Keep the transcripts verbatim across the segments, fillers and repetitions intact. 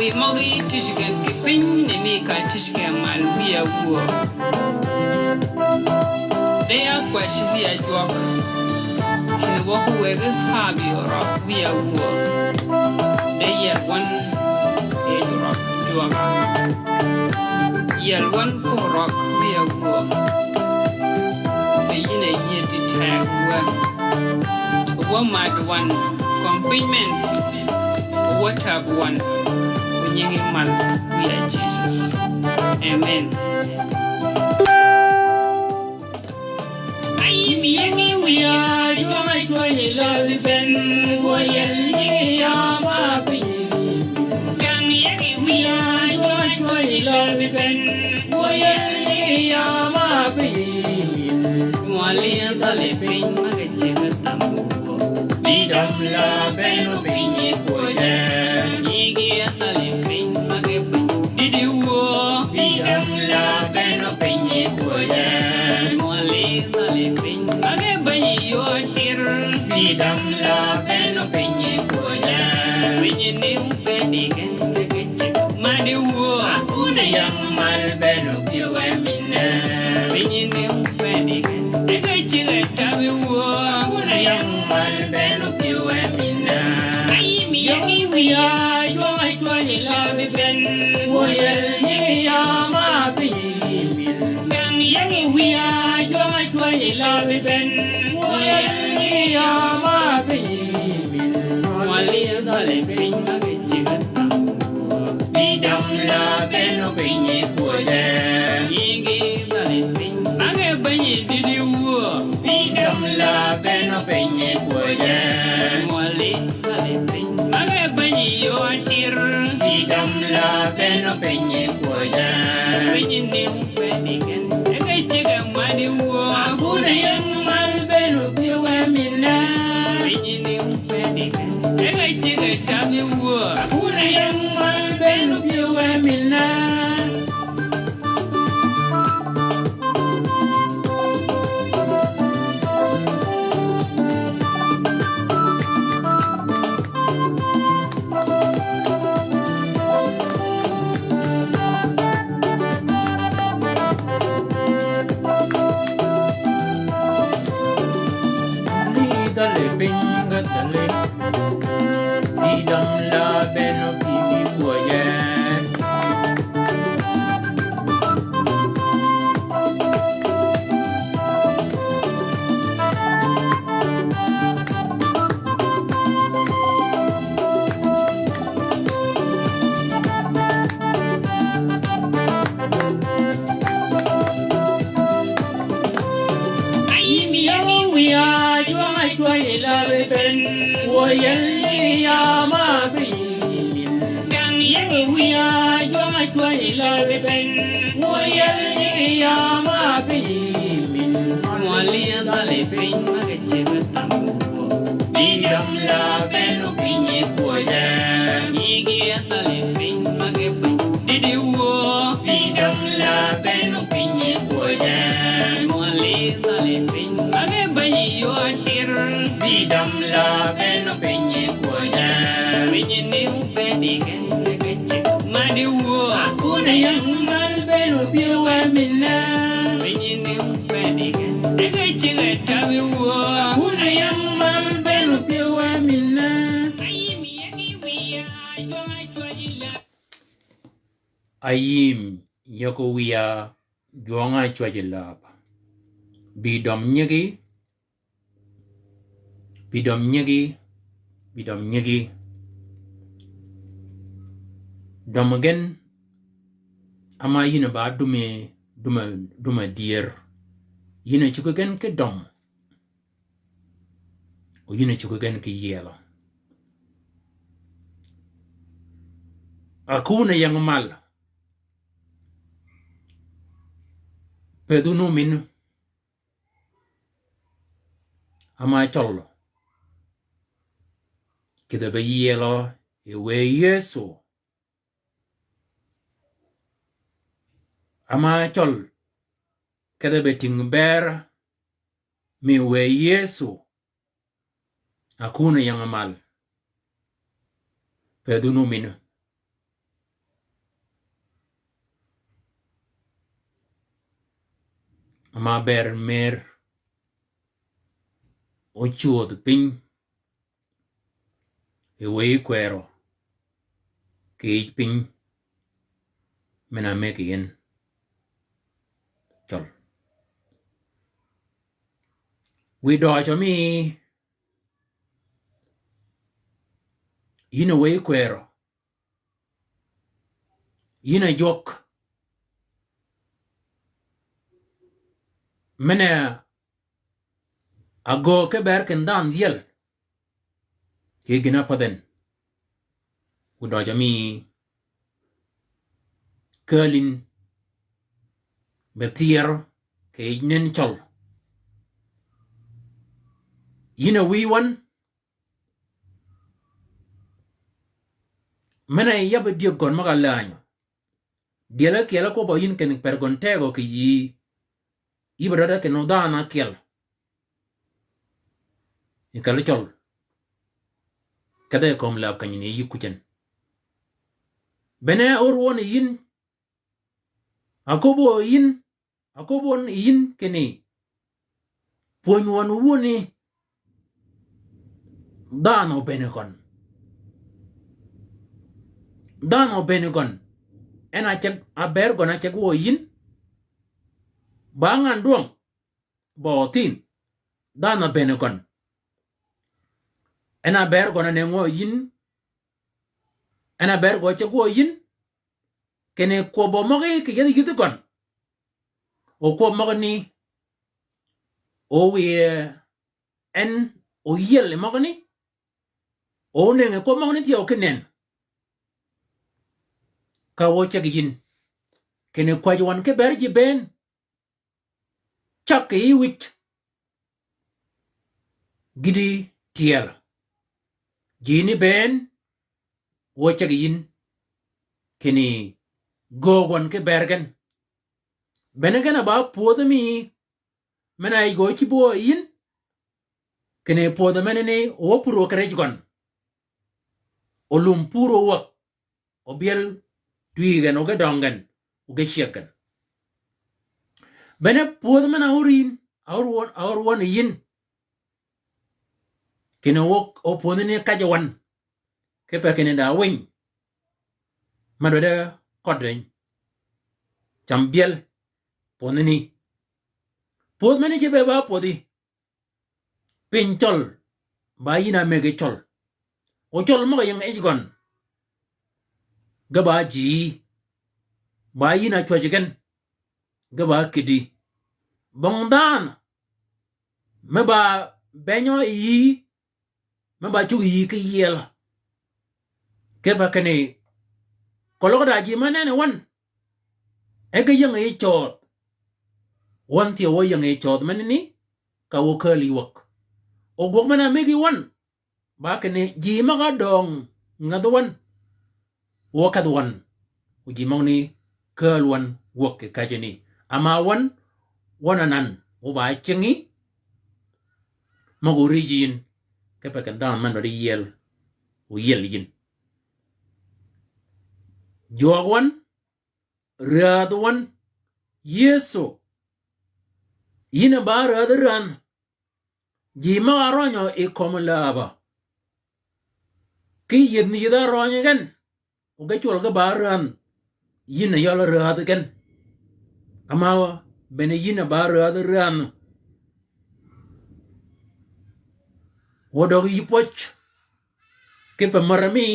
Møgi tïj gen kì piny ni mi ka tïj gen mal wiya wuö. De ya kwäj wiya jwøk. Kinni wøg wëggi thabi orøg wiya wuö. De yel wøn e jwøk jwøga. Yel wøn korøg wiya wuö. Be yïn a yie di teg wø. Wø mad wøn, kong piny men. Wø tag wøn. Wø nyingi mal wiya Jesus. Amen. Ayim yegi wiya, jwøng a jwøng i lab ben, wø yel ni ya ma piny. Gang yegi wiya, jwøng a jwøng i lab ben, wø yel ni ya ma piny. Mwali dale piny ma ge chega tamu. Bidam la beno piny kwøje. Yigi dale piny ma ge piny. Didi wuö. Bidam la beno piny kwøje. Mwali dale piny ma ge piny yotir. Bidam la beno piny kwøje. Piny ni pedi gen de ge chik. Madi wuö. Akune yang mal beno pyewe minne. Piny ni pedi gen de ge chik tabi wuö. Akune yang mal beno pyewe minne. Ayim yegi wiya, jwøng a jwøng i lab ben. Wø yel ni ya ma piny. Gang yegi wiya, jwøng a jwøng i lab ben. Wø yel ni ya ma piny. Mwali dale piny ma ge chega tamu. Bidam la beno piny kwøje. Yigi dale piny ma ge piny didi wuö. Bidam la beno piny kwøje. Mwali dale piny ma ge piny yotir. Bidam la beno piny kwøje. Piny ni pedi gen. Ege chega madi wuö. Akune yang mal beno pyewe minna. Piny ni pedi gen. Ege chega tabi wuö. Akune yang mal beno pyewe minna. Ni dale piny ga dale. Bidam la beno piny kwøje. Ayim yegi wiya, jwøng a jwøng i lab ben, wø yel ni ya ma piny. Gang yegi wiya, jwøng a jwøng i lab ben, wø yel ni ya ma piny. Mwali dale piny ma ge chega tamu. Bidam la beno piny kwøje. Yigi dale piny ma ge piny didi wuö. Bidam la beno piny kwøje. Mwali dale piny ma ge piny yotir. Bidam la beno piny kwøje. Piny ni pedi gen de ge chik madi wuö. Akune yang mal beno pyewe minna. Piny ni pedi gen de ge chega tabi wuö. Akune yang mal beno pyewe minna. Ayim yegi wiya, jwøng a jwøng i lab. Ayim yegi wiya, jwøng a jwøng i lab. Bidam nyigi. Bidam nyigi, bidam nyigi. Døm gen, ama yïn a ba dumi, dumi, dumi dyër. Yïn a cuggi gen ki døm. O yïn a cuggi gen ki yielø. Akune yang mal. Pëdhunu min. Ama cøl kidhe be yielø yi wë Yëso. Ama cøl kidhe be tïng bër mi wë Yëso. Akune yang mal. Pëdhunu min. Ama ber mer ócwödh piny e wëy kwërø kì yij piny men-a mëggi yïn cøl. Wi døøjø mi yïn a wëy kwërø, yïn a jwøk men-a ágöög ki ber kinni dhanhø yiel. Kì gïn-a pädh en. Wi døøjø mi kääl yïn be thyerø kì yij nen cøl. Yïn a wïy wøn men-a yabb-a dyëg gøn møg-a länyø. Dyel ákyel ákwøbbø yïn kinni per gøn tegø kì yïí. Yï be døde kinni dhanhø ákyel. Yi kelli cøl. Kedhe yi kömi läb kenyini yï kucen. Bene ör wøn yi yïn. Aköbbi yïn, aköbbi wøn yi yïn kinni pwöny wøn wuni dhanhø obeni gøn. Dhanhø obeni gøn. En a ceg, a ber gøn a ceg wø yi yïn. Ba ngan dwøng, ba othin. Dhanhø obeni gøn. En a ber gøn a nengi wø yi yïn. En a ber gø ceg wø yi yïn. Kinni kwøbbø møgí kì yethi yïdhi gøn. O kwøb møgani. O wiye en oyiel yi møgani. O nengi kwøb møgani thyew ki nen. Ka wø ceg yi yïn. Kinni kwäjji wøn ki ber ji bënn. Cag kì yij wïj. Gïti tyel. Jini bënn wø ceg yi yïn. Kinni göög wøn ki ber gen. Bene gen a ba pwödhi mi men-a yij gø cïb wø yi yïn. Kinni pwödhi menani o wø pur wø kì rij gøn. O lum pur wø wäg. O byel twi gen, o ge døng gen, o ge cyëg gen. Bene pwödhi men-a ör yïn, a ör wøn, a ör wøn yi yïn. Kinni o, o pwödhini kajji wøn. Kipe kinni da winy. Ma dwaddi køddi. Cam byel. Pwödhini. Pwödh meni ce be ba pwödhi. Piny cøl, ba yïn a mëggi cøl. O cøl møg-a ying yij gøn. Ge ba ji. Ba yïn a cwäjji gen. Ge ba kïddi. Bong dhanhø. Me ba benyø yi. Me ba cuggi yi ki yiel. Kipe kinni. Keløg da ji me nenni wøn. E ge ying yi cöödh. Wøn thyew wø ying yi cöödh menani. Ka wø kääl yi wäg. O gwøg men-a mëggi wøn. Ba kinni ji møg-a döng ngädhi wøn. Wø kedhi wøn. O ji møgani kääl wøn wäg kì kajjini. Ama wøn, wøn anan. Wø ba cingi. Møg-a órij yïn. Kipe kinni dhanhø men-a dwaddi yiel. O yiel yïn. Jwøk wøn. Räädh wøn. Yëso. Yïn a ba räädhi räänh. Ji møg-a rønyø yi kömi läbø. Ki yïdh ni yïdh-a rønyi gen. O ge cwøl ge ba räänh. Yïn a yøl räädhi gen. Ama bene yïn a ba räädhi räänh. Wø døg yï pwøj. Kipe märø mi.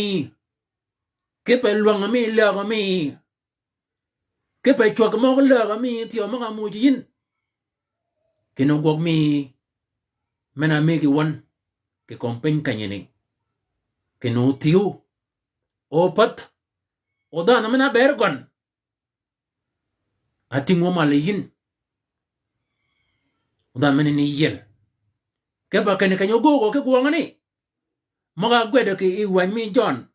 Kipe lwängø mi, lägø mi. Kipe cwäg møg-a lägø mi thyew møg-a muuj yïn. Kinni o gwøg mi men-a mëggi wøn kì kömi piny kenyini. Kinni o thyew. O pädh. O dhanhø men-a ber gøn. Atïng wø mal yi yïn. O dhanhø menani yiel. Kipe kinni keny-a ógöögø ki gwøngani. Møg-a ágwedø kì yij wäny mi Jøn.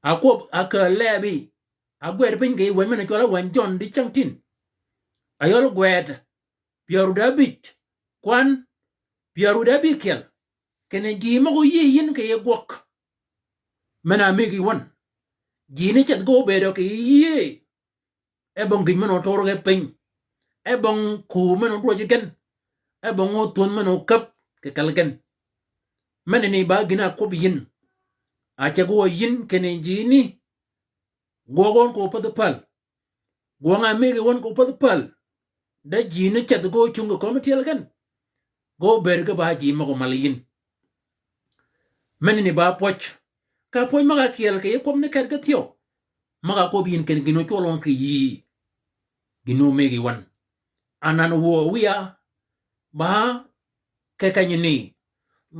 Akwøb, akääl lebi. Agwed piny kì yij wäny men-a cwøl-a wäny Jøn dicängtïn. Ayøl gwed. Pyär wud ábïj. Kwan. Pyär wud ábïkyel. Kinni ji møg-a óyïëy yïn kì yij gwøg. Men-a mëggi wøn. Ji ni ceth ge óbëëdø kì yij yïëy. E bong gïj men-a ótur ge piny. e bong ku men-a odwøj gen, e bong óthwönh men-a ókäb kì kelli gen. Menani ba gïn-a ákwøb yïn. A ceg wø yïn kinni jini gwøg wøn ko pädhi päl. Gwøng-a mëggi wøn ko pädhi päl. De jini ceth ge ócungi kömi tyel gen. Ge óbëëd ge ba ji møg-a mal yïn. Menani ba pwøj. Ka pwøj møg-a kyeel kì yij kwøb ni keti ge thyew. Møg-a kwøb yïn kinni gïn-a ócwøl wøn kì yïí. Gïn-a ómëggi wøn. Anan wuö wïya ba ke kenyi ni,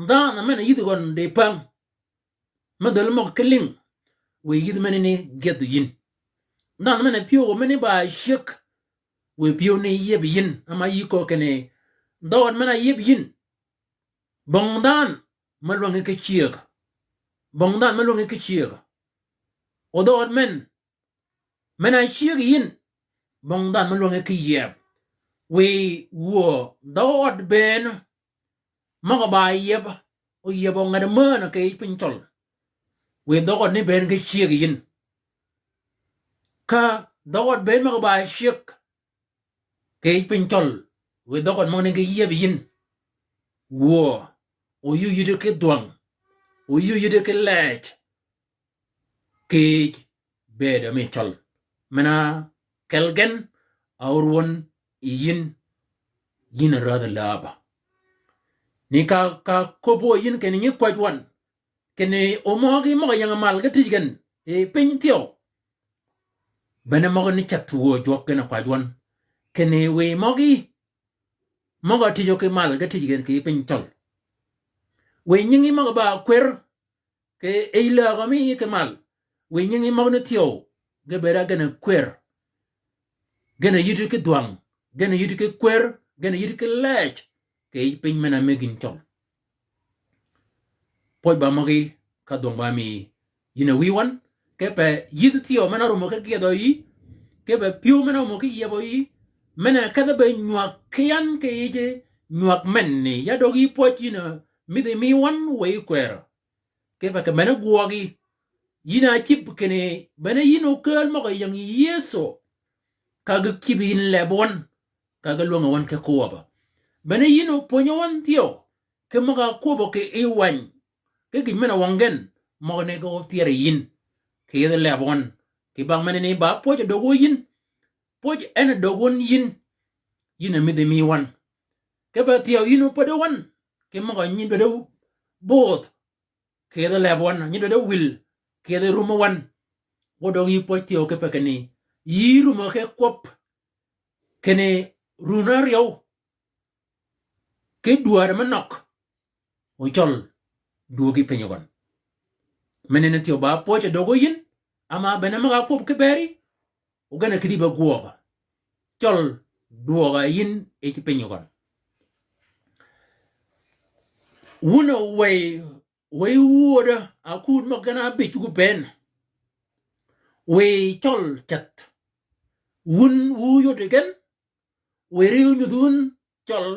dhanhø men-a yïdhi gøn di päng. Me dhäl møg ki lïng, wiy yïdh menani gyëdh yïn. Dhanhø men-a pyëw gø meni ba cyëg, wiy pyëw ni yieb yïn, ama yï köö kinni, dhøød men-a yieb yïn. Bong dhanhø me lwängi ki cyëg. Bong dhanhø me lwängi ki cyëg. O dhøød men, men-a cyëg yïn, bong dhanhø me lwängi ki yieb. Wiy wuö dhøød bënn, møg-a ba yieb, oyieb ngäd mänhø kì yij piny cøl. Wiy dhøød ni bënn ki cyëg yïn. Ka dhøød bënn møg-a ba cyëg kì yij piny cøl, wiy dhøød møgani ki yieb yïn. Wuö, oyï yïddi ki dhwäng, oyï yïddi ki leec, kì yij bëëdø mi cøl. Men-a kel gen, a ör wøn yi yïn, yïn a rädhi läbø. Ni ka, ka köbbi yïn kinni nyi kwäj wøn, kinni omøgi møg-a ying mal ge tij gen, yi piny thyew. Bene møgani ceth wuö jwøk gen a kwäj wøn, kinni wiy møgi, møg-a tijø ki mal ge tij gen kì yij piny cøl. Wiy nyingi møg-a ba kwër, kì yij lägø mi yï ki mal. Wiy nyingi møgani thyew, ge bëëd a gen a kwër. Gen a yïddi ki dhwäng, gen a yïddi ki kwër, gen a yïddi ki leec, kì yij piny men-a mëggi yïn cøl. Pwøj ba møgí, ka dhwøng ba mi yïn a wïy wøn, kipe yïdh thyew men-a rumø ki gyëdhø yï, kipe pyëw men-a rumø ki yiebø yï, men-a kedhi be nywäg ki yan kì yij nywäg menni, ya døgi pwøj yïn a mïdhi mi wøn wiy kwërø. Kipe kì bene gwøgi. Yïn a cïb kinni bene yïn okääl møg-a ying Yëso. Ka ge cïb yïn leb wøn. Ka ge lwängi wøn ki kwøbbø. Bene yïn opwönyi wøn thyew. Ki møg-a kwøbbø kì yij wäny. Ki gïj men-a wøng gen. Møgani ge óthyeri yïn. Kì yij leb wøn. Kì bang menani ba pwøj a dög wø yïn. Pwøj en a dög wøn yïn. Yïn a mïdhi mi wøn. Kipe thyew yïn opädi wøn. Ki møg-a nyi dwaddi bödh. Kì yij leb wøn, nyi dwaddi wil, kì yij rumø wøn. Wø døgi pwøj thyew kipe kinni, yï rumø ki kwøb, kinni run áryew, ki dwäär me nøg, o cøl, dwöögi piny gøn. Menani thyew ba pwøj a dögø yïn, ama bene møg-a kwøb ki beri, o gen a kïdhi be gwøg. Cøl dwøg-a yïn yij piny gøn. Wun a wëy, wëy wödø, a kuud møg gen a bïj gu bënn. Wëy cøl ceth. Wun wu yod gen, wëy riw nyudh wun cøl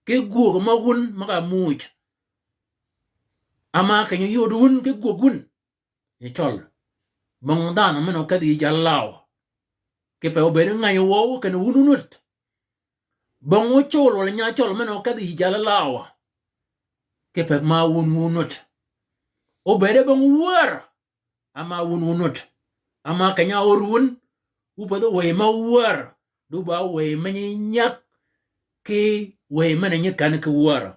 ki gwög møg wun møg-a muuj. Ama keny-a yod wun ki gwög wun. Yi cøl. Bong dhanhø men-a okedhi yi jal law. Kipe obëëd ngäny wøw kinni wun wunut. Bong ocol walà nya cøl men-a okedhi yi jal law. Kipe ma wun wunut. Obëëd bong wär. Ama wun wunut. Ama keny-a ör wun. Wu pädhi wëy ma wär. Du ba wëy me nyi nyäg. Ki wëy men-a nyi kän ki wär.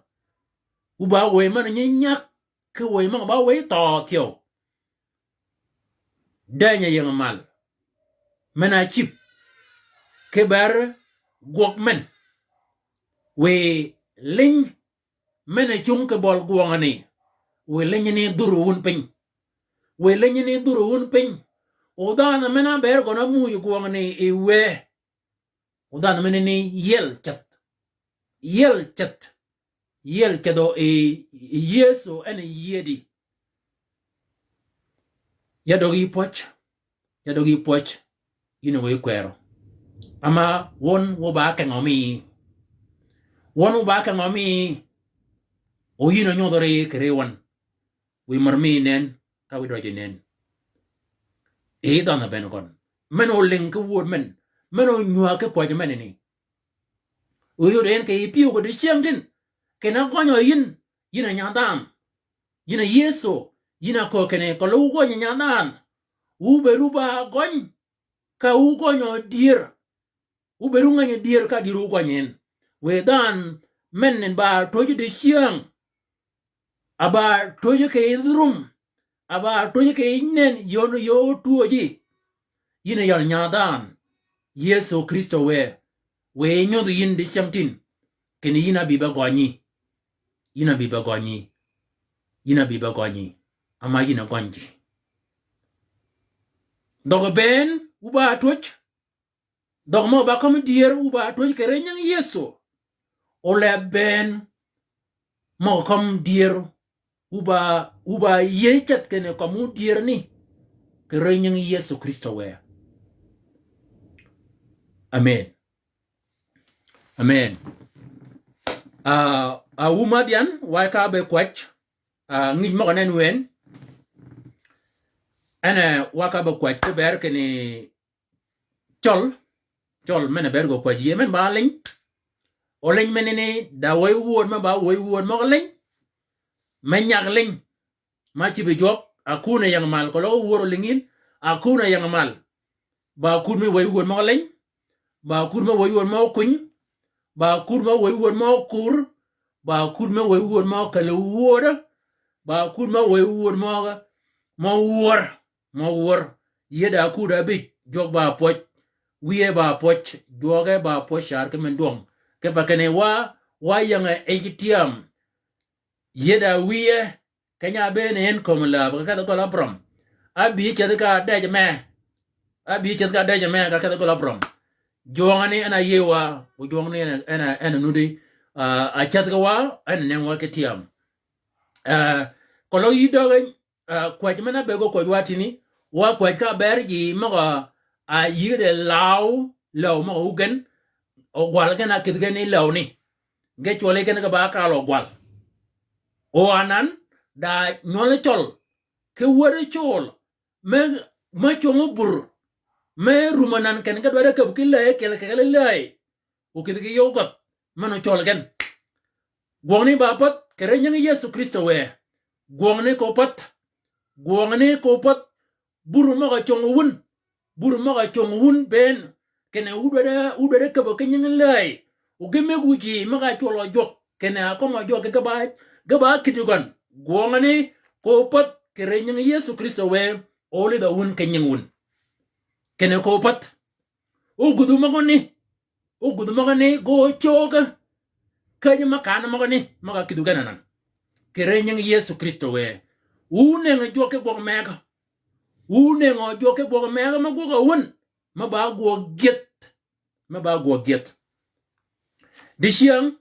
Wu ba wëy men-a nyi nyäg. Ki wëy møg-a ba wëy thøø thyew. Deny-a ying mal. Men-a cïb. Ki ber gwøg men. Wiy liny men-a cung ki bøl gwøngani. Wiy liny ni dhurø wun piny. Wiy liny ni dhurø wun piny. O dhanhø men-a ber gøn-a muuj gwøngani yi wë. O dhanhø menani yiel ceth. Yiel ceth. Yiel ceth o yi, yi Yëso en yïëdi. Ya døgi pwøj. Ya døgi pwøj. Yïn a wëy kwërø. Ama wøn wu ba kengø mi. Wøn wu ba kengø mi. O yïn a nyodhø ri kì ri wøn. Wiy mør mi nen, ka wiy døji nen. Yi dhanhø bënn gøn. Men-a olïng ki wööd men. Men-a onywäg ki kwäjji menani. Oyod en kì yij pyëw kì dicyäng tin. Kinni gønyø yïn, yïn a nyadhanhø. Yïn a Yëso, yïn a köög kinni keløg wugøny nyadhanhø. Wubed wubagøny, ka wugønyø dyër. Wubed wungänyi dyër ka dyër wugøny en. Wiy dhanhø men ni ba twöj dicyäng. A ba twöj kì yij rum. A ba twöj kì yij nen yön yöö twöji. Yïn a yal nyadhanhø. Yëso Krïstø wë. Wiy nyodh yïn dicyäng tin. Kinni yïn a bï be gønyi. Yïn a bï be gønyi. Yïn a bï be gønyi. Ama yïn a gøny ji. Dhøg bënn, wu ba twöj. Dhøg møg ba kømmi dyër wu ba twöj kì ri nyingi Yëso. Oleb bënn møg kømmi dyër wu ba, wu ba yïëy ceth kinni kømmi dyër ni. Kì ri nyingi Yëso Krïstø wë. Amen. Amen. Ah, ah, wu madh yan, wa ka be kwäj. Ah, ngij møg-a nen wen. En, eh, wa ka be kwäj kiber kinni Cøl, cøl men-a ber gø kwäjji, men ba liny. O liny menani, da wëy wööd me ba wëy wööd møg-a liny. Me nyag liny. Ma cïb-a jwøk, akun-a ying mal, keløg wööd o liny yïn, akun-a ying mal. Ba akun me wëy wööd møg-a liny. Ba akun me wëy wööd møg-a kuny. Ba akun me wëy wööd møg-a kur. Ba akun me wëy wööd møg-a källi wööd. Ba akun me wëy wööd møg-a, møg-a wör. Mø wör, yïe da kud abij, jwøk ba pwøj, wïye ba pwøj, jwøke ba pwøj car ki men dwøng. Kipe kinni wa, wa ying-a ej ki tyam. Yïe da wïye, keny-a bëën en kömi läb, ka kedhi gøl Abraham. Abï ceth ka dej me. Abï ceth ka dej me, ka kedhi gøl Abraham. Jwøngani en a yïewa, o jwøngani en a, en a, en a nuddi, ah, a ceth ki wa, en a nengi wa ki tyam. Ah, keløg yï døge, ah, kwäj men-a be gø kwäj wa tïni, wa kwäj ka ber ji møg-a, a yïge de law, law møg-a ogen, ogwal gen a kïdhi gen yi law ni. Ge cwøl yi gen ge ba kal ogwal. O anan, da nywøl cøl, ki wäd cøl, me, me cwøng bur, me rum anan ken ge dwaddi käb ki läy, kel, kel läy. O kïdhi ki yøw gøth, men ocøl gen. Gwøngni ba pädh, kì ri nyingi Yëso Krïstø wë. Gwøngni ko pädh. Gwøngni ko pädh. Bur møg-a cøng wun. Bur møg-a cøng wun bënn. Kinni wu dwaddi, wu dwaddi käbø ki nyingi läy. O ge mëggu ji møg-a cwøl-a jwøk. Kinni a kømmi jwøk ge ba, ge ba kïdhi gøn. Gwøngni ko pädh, kì ri nyingi Yëso Krïstø wë. O lidh-a wun ki nying wun. Kinni ko pädh. O gudhu møgani. O gudhu møgani, gø cögø. Käjji me kan møgani, møg-a kïdhu gen anan. Kì ri nyingi Yëso Krïstø wë. Wu nëngi jwøk ki gwøg mëgø. Wu nëngi jwøk ki gwøg mëgø me gwøg awun. Me ba gwøg gyëdh. Me ba gwøg gyëdh. Dicyäng,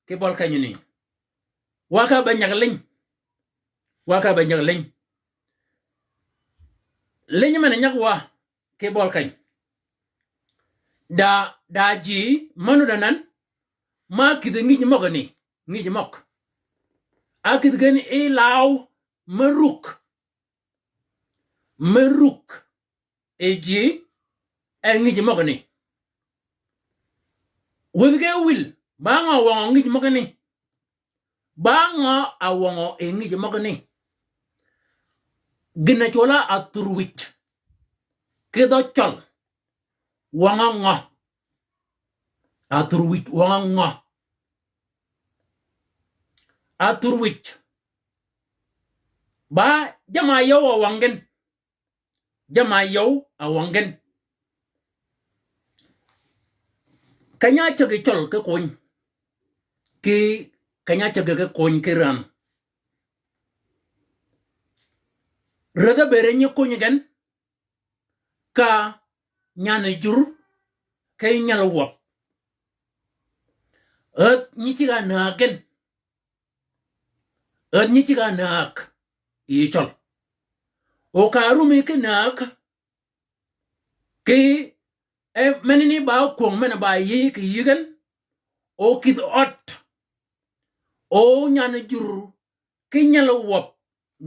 ki bøl kenyani. Wa ka be nyag liny. Wa ka be nyag liny. Liny men-a nyag wa, ki bøl keny. Da, da ji, manu da nan, ma kïdhi ngij møgani, ngij møg. A kïdhi gen yi law, me ruk. Me ruk. E ji, e ngij møgani. Wädhi ge wil, ba ngø wøngø ngij møgani. Ba ngø a wøngø e ngij møgani. Gïn-a cwøl-a athur wïj. Ki dhø cøl. Wøngø ngø. Athur wïj wøngø ngø. Athur wïj. Ba jamm-a yøw a wøng gen. Jamm-a yøw a wøng gen. Keny-a cägi cøl ki kony. Ki keny-a cägi ki kony ki ränh. Rädh-a bëëd nyi kony gen. Ka nyan jur ki nyal wäb. Ädh nyi cigg-a näg gen. Ädh nyi cigg-a näg. Yi cøl. O ka rumi ki näg. Ki, e, menani ba kwöng men-a ba yï ki yï gen. O kïdhi ød. O nyan jur ki nyal wäb.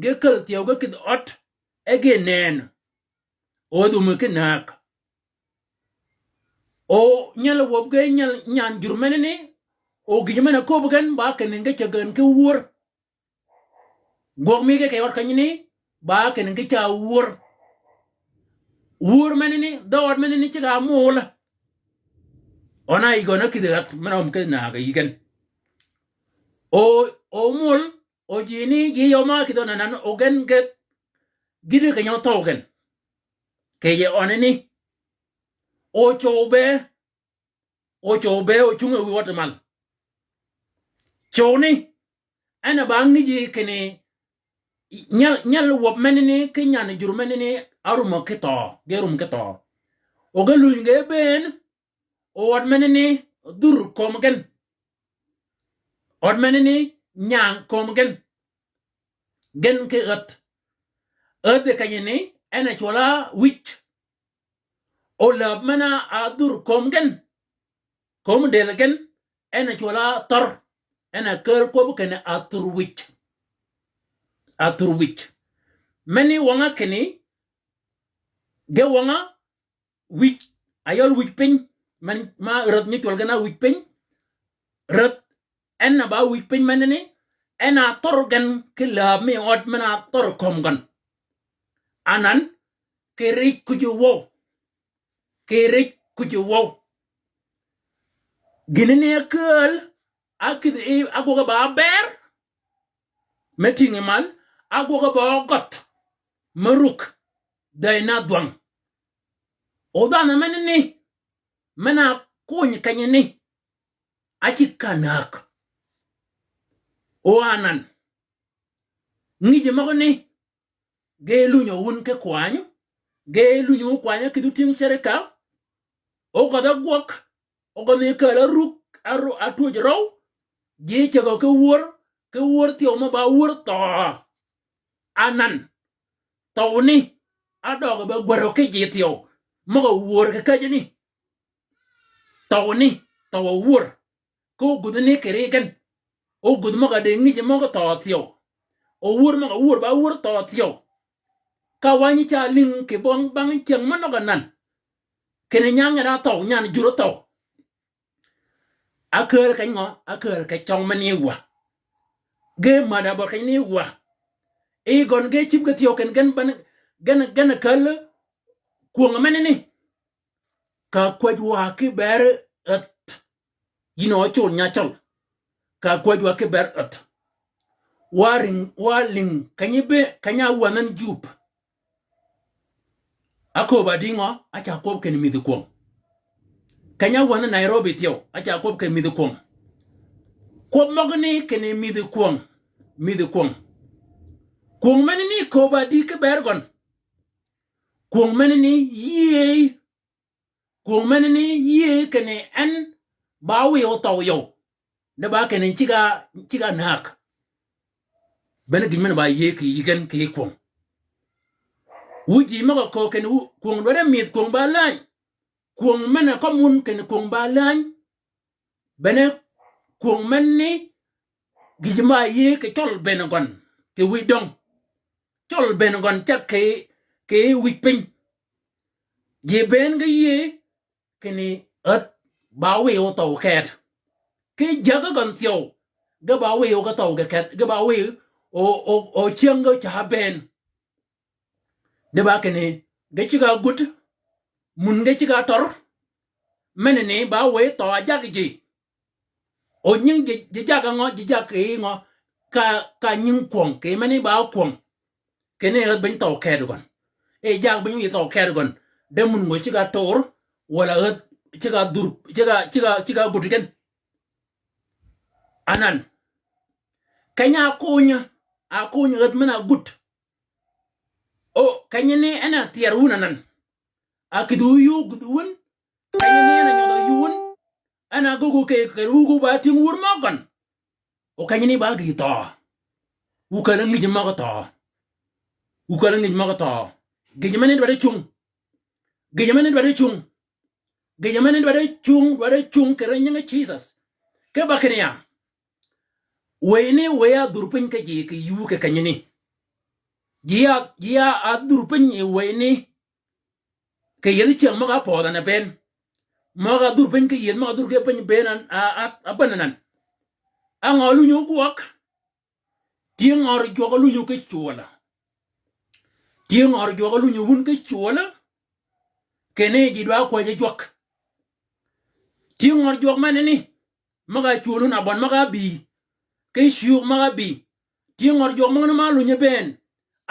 Ge käl thyew ge kïdhi ød. E ge nënn. O dhumi ki näg. O nyal wäb ge nyal nyan jur menani, O gïj men-a köbbi gen ba kinni ge cäg gen ki wör. Gwøg mi ge kì yod kenyani ba kinni ge ca wör. Wör menani, dhøød menani ceg-a ámol. Øn-a yïg øn-a kïdhi räth men-a öm ki naag yi gen. O, o mol, o ji ni ji yøw ma kïdhi øn anan o gen ge gïti keny-a óthøw gen. Kì yij ønani. O cøw be, o cøw be o cungi wïy wød mal. Cøwni, en a ba ngïji kinni nyal, nyal wäb menani ki nyan jur menani árum ki thøø, ge rum ki thøø. O ge luny ge bënn, o ød menani dhur kömi gen. Ød menani nyang kömi gen. Gen ki ädh. Ädhi kenyani, en a cwøl-a wïj. O läb men-a dhur kömi gen. Kömi dël gen, en a cwøl-a thør. En a kääl kwøb kinni athur wïj. Athur wïj. Meni wøng-a kinni, ge wøng-a wïj, a yøl wïj piny, men ma räth nyi cwøl gen a wïj piny, räth, en a ba wïj piny menani, en a thør gen ki läb mi ød men-a thør kömi gøn. Anan, kì rij kuj wøw. Kì rij kuj wøw. Gïnani ákääl, akïdhi yi, agwøg-a ba bër, me tïngi mal, agwøg-a ba gødh, me ruk, dhäy na dhwang. O dhanhø menani, men-a kony kenyani, ácig ka näg. O anan, ngïji møgani, ge lunyø wun ki kwany, ge lunyø wun kwany kïdhi tyëng cerika, o gødh-a gwøg, o gødh ni kääl-a ruk, aru-, atwöj røw, ji cägø ki wör, ki wör thyew mø ba wör thøø. Anan, thøwni, ádøøg be gwärø ki ji thyew, møg-a wör ki käjjani. Thøwni, thøw-a wör. Ki ogudhani kì ri gen. Ogudh møg-a di ngïji møg-a thøø thyew. O wör møg-a wör ba wör thøø thyew. Ka wänyi ca lïng kì bong bang cyäng me nøg anan. Kinni nyan ngen-a thøw, nyan jur-a thøw. Akääl keny ngø, akääl keny cøng men ni wa. Ge mäd-a bøl keny ni wa. I gøn ge cïb ge thyew ken gen ben, gen, gen kääl kwöng menani. Ka kwäj wa ki ber ädh. Yïn o col nya cøl. Ka kwäj wa ki ber ädh. Wa ring, wa lïng, keny be, keny-a wänhøn Jub. Aköbb-a di ngø, aca kwøb kinni mïdhi kwöng. Keny-a wänhøn Nairobi thyew, aca kwøb kinni mïdhi kwöng. Kwøb møgani kinni mïdhi kwöng, mïdhi kwöng. Kwöng menani köbb-a di ki ber gøn. Kwöng menani yïëy. Kwöng menani yïëy kinni en ba wiy óthøw yøw. De ba kinni ceg-a, ceg-a näg. Bene gïj men ba yïëy kì yï gen kì yï kwöng. Wu ji møg-a köög kinni wu, kwöng dwaddi mïdh kwöng ba läny. Kwöng men-a kømmi wun kinni kwöng ba läny. Bene kwöng menani gïj mø yïëy kì cøl bënn gøn, kì wïj døng. Cøl bënn gøn ceg kì, kì wïj piny. Ji bënn ge yïëy kinni ädh ba wiy óthøw keth. Ki jäggi gøn thyew, ge ba wiy óthøw ge keth, ge ba wiy o, o, o cyäng ge ca bënn. De ba kinni, ge ceg-a gud, mun ge ceg-a tør, menani ba wiy thøø a jaggi ji. O nying ji, ji jagg-a ngø, ji jagg kì yï ngø, ka, ka nying kwöng, kì menani ba kwöng. Kinni ädh beny thøw keth gøn. E jagg beny wiy thøw keth gøn. De mun gø ceg-a tør, walà ädh ceg-a dhur, ceg-a, ceg-a, ceg-a gud gen. Anan. Keny-a ákony, ákony ädh men-a gud. O, kenyani en a thyër wun anan. A kïdhi wu yuu gudh wun. Kenyani en a nyødhø yuu wun. En a gøggu kì, kì wu gø ba tyëng wur mø gøn. O kenyani ba gïj thøø. Wu kääl-a ngïj møg-a thøø. Wu kääl-a ngïj møg-a thøø. Gïj menani dwaddi cung. Gïj menani dwaddi cung. Gïj menani dwaddi cung, dwaddi cung kì ri nyingi Jisøs. Ki ba kinni ya. Wëyani, wëy-a dhur piny ki ji kì yuu kì kenyani. Ji ya, ji ya a dhur piny yi wëyani. Kì yëdhi cyäng møg-a pödh anan bënn. Møg-a dhur piny kì yëdhi møg-a dhur ki piny bënn an, a, a, a bënn anan. Á ngø lunyi ógwøg? Tye ngø jwøk á lunyi ki cwøl? Tye ngø jwøk á lunyi wun ki cwøl? Kinni ji dwa ákwäjji jwøk. Tye ngø jwøk menani, møg-a cwöl wun abøn møg-a bï, ki cwög møg-a bï. Tye ngø jwøk møgani ma lunyi bënn,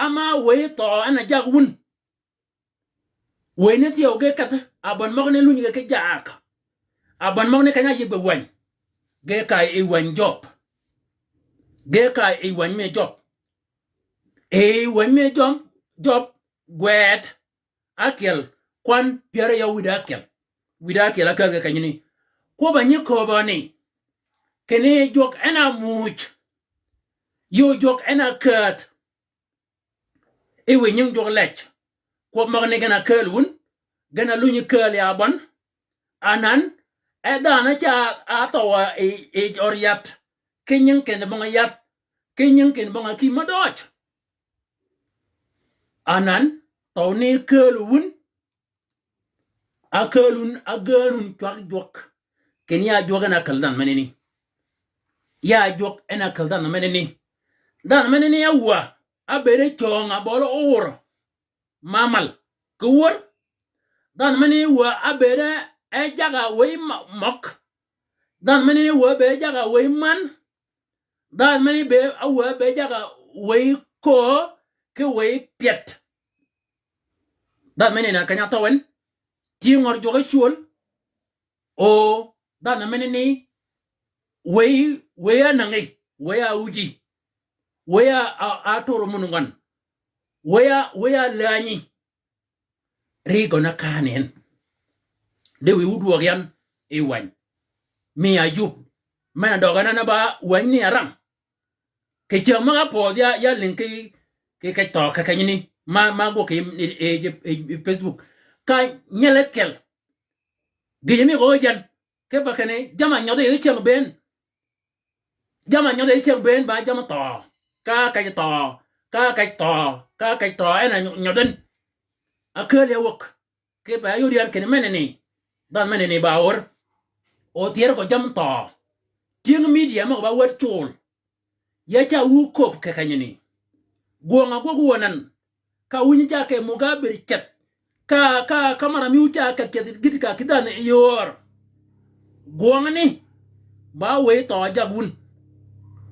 áma wëy thøø en a jaggi wun. Wëy ni thyew ge kedhi, abøn møgani lunyi ge ki jaag. Abøn møgani keny-a áyïg be wäny. Ge ka yi wäny Jøb. Ge ka yi wäny mi Jøb. Yi wäny mi Jøb, Jøb, gwed ákyel, kwan pyär áryew wïdá ákyel. Wïdá ákyel ákääl ge kenyani. Kwøbb-a nyi kööbø ni, kinni jwøk en a muuj, yo jwøk en a kääd. Yi wï nying jwøk lej. Kwøb møgani gen a kääl wun, gen a lunyi kääl yi abøn. Anan, e dhanhø ca áthøw yi, yi jø yath, ki nying kinni bong yath, ki nying kinni bong a kïm mø døøj. Anan, thøw ni kääl wun, ákääl wun, ágäön wun cwag jwøk. Kinni ya jwøk en a käl dhanhø menani. Ya jwøk en a käl dhanhø menani. Dhanhø menani áwäà, ábëëd cöng-a bøli ur, mamal, ki wör. Dhanhø menani wä ábëëd e jagg-a wëy mø-, møg. Dhanhø menani wä ábëëd e jagg-a wëy man. Dhanhø menani be, áwä ábëëd e jagg-a wëy köö, ki wëy pyed. Dhanhø menani keny-a áthøw en, tye ngø jwøk á cwöl. O, dhanhø menani, wëy, wëy ánäng-i, wëy áwuj-i, wëy a, a, atoro mun ngøn, wëy a, wëy áläny-i. Ri gøn-a kanni en. De wiy wu dwøg yan yi wäny mi Ayub. Men-a døg anan-a ba wäny ni arang. Kì cäng møg-a pödh ya, ya lïng ki, ki kej thøø kì kenyani. Ma, ma gwøg kì yi, yi, yi, yi Facebook. Ka nyel ákyel. Gïjø mi gø yan. Kipe kinni, jamm-a nyødhi yi cäng bënn. Jamm-a nyødhi yi cäng bënn ba jamm-a thøø. Ka kej thøø, ka kej thøø, ka kej thøø, en a nyø-, nyødhøn. Akääl ya wäg. Kipe áyod yan kinni menani. Dhanhø menani ba ör. O thyër gø jamm-a thøø. Tyëng media møg-a ba wäd cul. Ya ca wu köbb kì kenyani. Gwøng-a gwøg wu anan. Ka wunyi ca kì mugabir ceth. Ka, ka, ka mara mi wu ca kedh ceth gït ka kì dhanhø yi yöör. Gwøng-a ni, ba wëy thøø jagg wun.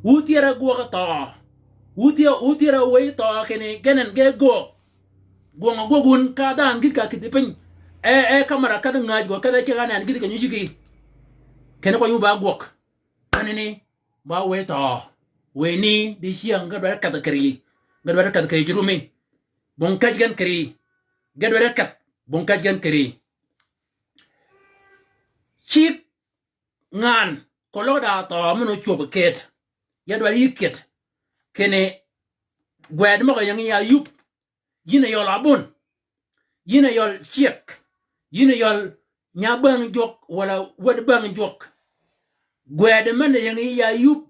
Wu thyër-a gwøg thøø. Wu thyë-, wu thyër-a wëy thøø kinni gen en ge göög. Gwøng-a gwøg wun ka dhanhø gït ka kïdhi piny. E, e kamera kedh ngäj gø kedh-a ceg-a nenni gït kenyi yïggi. Kinni kwany wu ba gwøg. Anani, ba wëy thøø. Wëy ni, dicyäng, ge dwaddi kedh kì ri. Ge dwaddi kedh kì ri ji rumi. Bong käj gen kì ri. Ge dwaddi kedh, bong käj gen kì ri. Cigg ngan, keløg da thøø men ocwöb ked. Ya dwaddi yï ked. Kinni gwed møg-a ying yi Ayub. Yïn a yøl abun. Yïn a yøl cyëg. Yïn a yøl nya bäng jwøk, walà wäd bäng jwøk. Gwed men-a ying yi Ayub.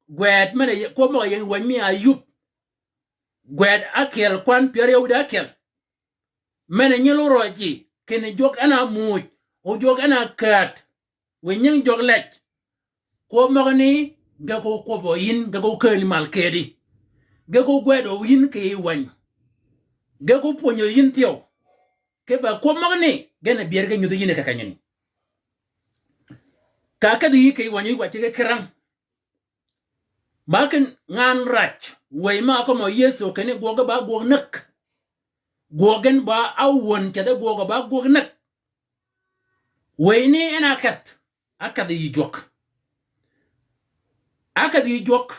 Gwed men-a yi-, kwøb møg-a ying wäny mi Ayub. Gwed ákyel kwan pyär áryew wïdá ákyel. Men-a nyel órøjji, kinni jwøk en a muuj, o jwøk en a kääd. Wiy nying jwøk lej. Kwøb møgani, ge ko kwøbbø yïn, ge ko kääni mal kedi. Ge ko gwedø yïn kì yi wäny. Ge ko pwönyø yïn thyew. Kipe kwøb møgani, gen a byër ge nyudhi yïn kì kenyani. Ka kedhi yï kì yi wäny yï wa ceg-a kirang. Ba kinni ngan rac, wëy ma ákømø Yëso kinni gwøg ba gwøg näg. Gwøg gen ba áwön ceth gwøg ba gwøg näg. Wëy ni en a kedh, a kedh yï jwøk. A kedh yï jwøk,